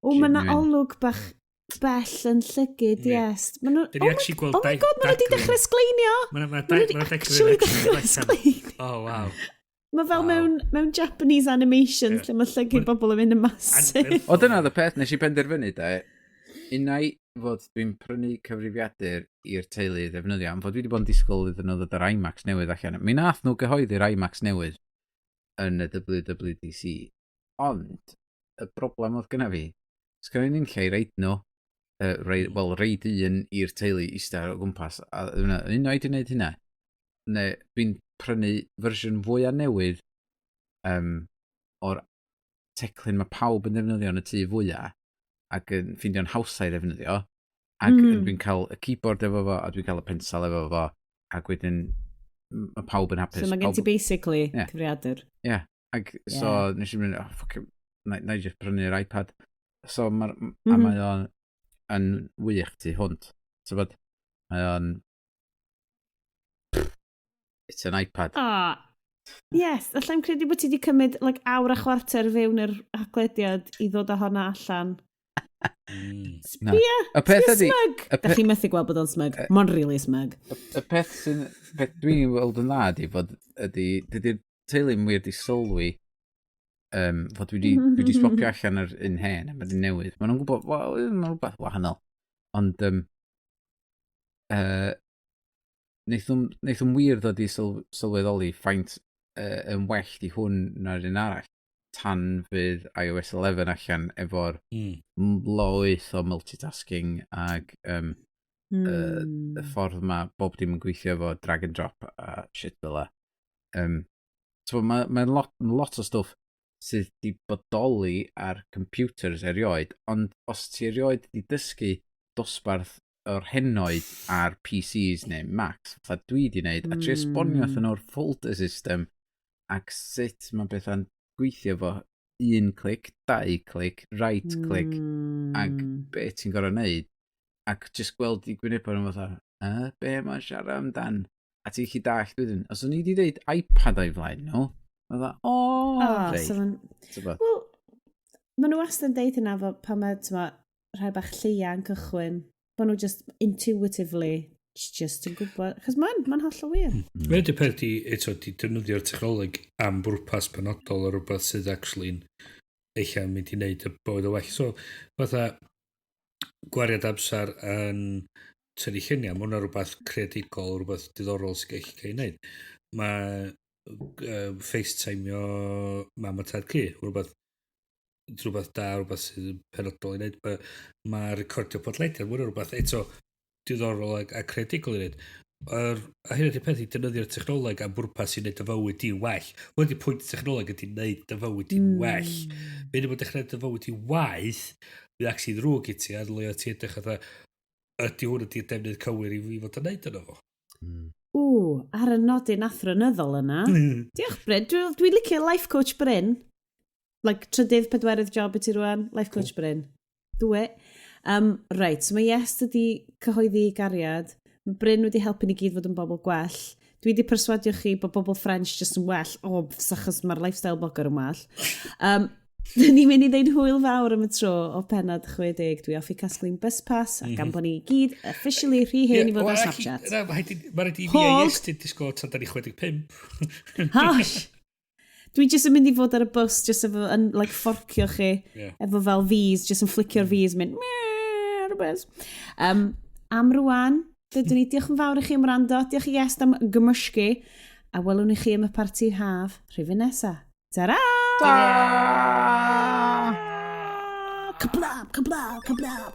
O, mae yna genuine. olwg bach bell yn llygyd, yes. Ma' nhw, Dyn oh ni my, actually gweld oh my God, maen nhw wedi dechrau sgleinio. Mae'n Maen nhw wedi actually dechrau sgleinio. Oh, wow. Mae fel mewn Japanese animations lle mae llygyd bobl yn mynd yn massive. O, dyna oedd y peth nes i penderfynu de. Unai fod dwi'n prynu cyfrifiadur i'r teulu i ddefnyddio, am fod dwi wedi bod yn disgwyl iddyn nhw ddod yr iMacs newydd allan. Mi nath nhw gyhoeddi'r iMacs newydd yn y WWDC, ond y broblem oedd gyna fi, sgynna ni'n lle i reid nhw, wel, reid un i'r teulu eistedd o gwmpas, a unai di wneud hynna, neu dwi'n prynu fersiwn fwyaf newydd o'r teclyn mae pawb yn defnyddio yn y tŷ fwyaf, ac yn ffeindio'n hawsa i ddefnyddio, ac dwi'n cael y keyboard efo fo, a dwi'n cael y pensel efo fo, ac wedyn mae pawb yn hapus. So mae gen ti basically cyfrifiadur. Ie, ac so nes i mynd, "Oh, fuck it, na i just prynu'r iPad." So mae'r, a mae o'n yn wych tu hwnt. So bod, mae o'n, it's an iPad. Ah, yes, allai'm credu bod ti wedi cymryd like, awr a chwarter fewn yr haglediad i ddod â honna allan. Na. Sbia, Y peth sbia ydi, smug. Da chi methu gweld bod o'n smug. Mae'n really smug. Y peth sy'n, beth dwi'n weld yn dda ydi fod, ydi, dydy'r teulu wir di sylwi fod dwi wedi swapio allan yr un hen a mae'r un newydd. Maen nhw'n gwybod, wel, mae'n rhywbeth wahanol. Ond, wnaeth nhw'n wir ddod i sylweddoli faint yn well di hwn na'r un arall tan fydd iOS 11 allan efo'r lwyth o multitasking ag y ffordd mae bob dim yn gweithio efo drag and drop a shit fel 'a. So mae ma lot, lot o stwff sydd di bodoli ar computers erioed, ond os ti erioed di dysgu dosbarth o'r henoed ar PCs neu Macs, fatha dwi di wneud, a trio esbonio wrthyn nhw'r folder system ac sut mae bethau'n gweithio efo un clic, dau clic, right clic, ac be ti'n gorfod wneud, ac just gweld i gwynebau nhw fatha, "Be mae'n siarad amdan?" A ti'n gallu dallt wedyn. Os o'n i wedi dweud iPad o'i flaen nhw, fatha, o, Oh, reit. so ma'n T'bod? Wel, maen nhw wastad yn deud hynna fo pan mae, t'mo, rhai bach lleia yn cychwyn, bod nhw just intuitively just yn gwybod. Chos mae'n ma hollol wir. Mae'n ydy peth di, eto, di defnyddio'r technoleg am bwrpas penodol o rhywbeth sydd actually'n eich mynd i wneud y bywyd o well. So, fatha gwariad amser yn tynnu lluniau, mae hwnna rhywbeth creadigol, rhywbeth diddorol sy'n gallu cael ei wneud. Mae FaceTimeio mam a tad cu, rhywbeth da, rhywbeth sydd yn penodol i wneud. Mae recordio podlediad, mae'n rhywbeth eto diddorol a creadigol i wneud. A hyn ydy'r peth i defnyddio'r technoleg am bwrpas i wneud dy fywyd di'n well. Hwn ydy pwynt technoleg ydy wneud dy fywyd di'n well. Mae'n bod dechrau dy fywyd di waith, fydd actually ddrwg i ti, a dylai ti edrych fatha, ydy hwn ydy'r defnydd cywir i fi fod yn neud yno fo. Ww, ar y nodyn athronyddol yna. Diolch, Bryn. Dwi licio life coach Bryn. Like, trydydd, pedwerydd job i ti rwan. Life coach Bryn. Do it. Right, so mae Iest wedi cyhoeddi gariad. Mae Bryn wedi helpu ni gyd fod yn bobl gwell. Dwi wedi perswadio chi bod bobl French just yn well. O, oh, achos mae'r lifestyle blogger yn well. Ni'n mynd i ddeud hwyl fawr am y tro o pennod 60. Dwi off i casglu'n bus pass ac am bod ni gyd officially rhy hen i fod ar Snapchat. Mae rhaid i fi a Iestyn disgwyl tan da ni 65. Hush! Dwi jyst yn mynd i fod ar y bus, jyst efo, yn, like, fforcio chi, efo fel V's, jyst yn flicio'r V's, mynd, meh, ar y bus. Am rwan, dydyn ni, diolch yn fawr i chi am wrando, diolch i Iest am gymysgu, a welwn ni chi am y parti haf rhifyn nesa. Ta-ra! Ta! Kablam, kablam, kablam!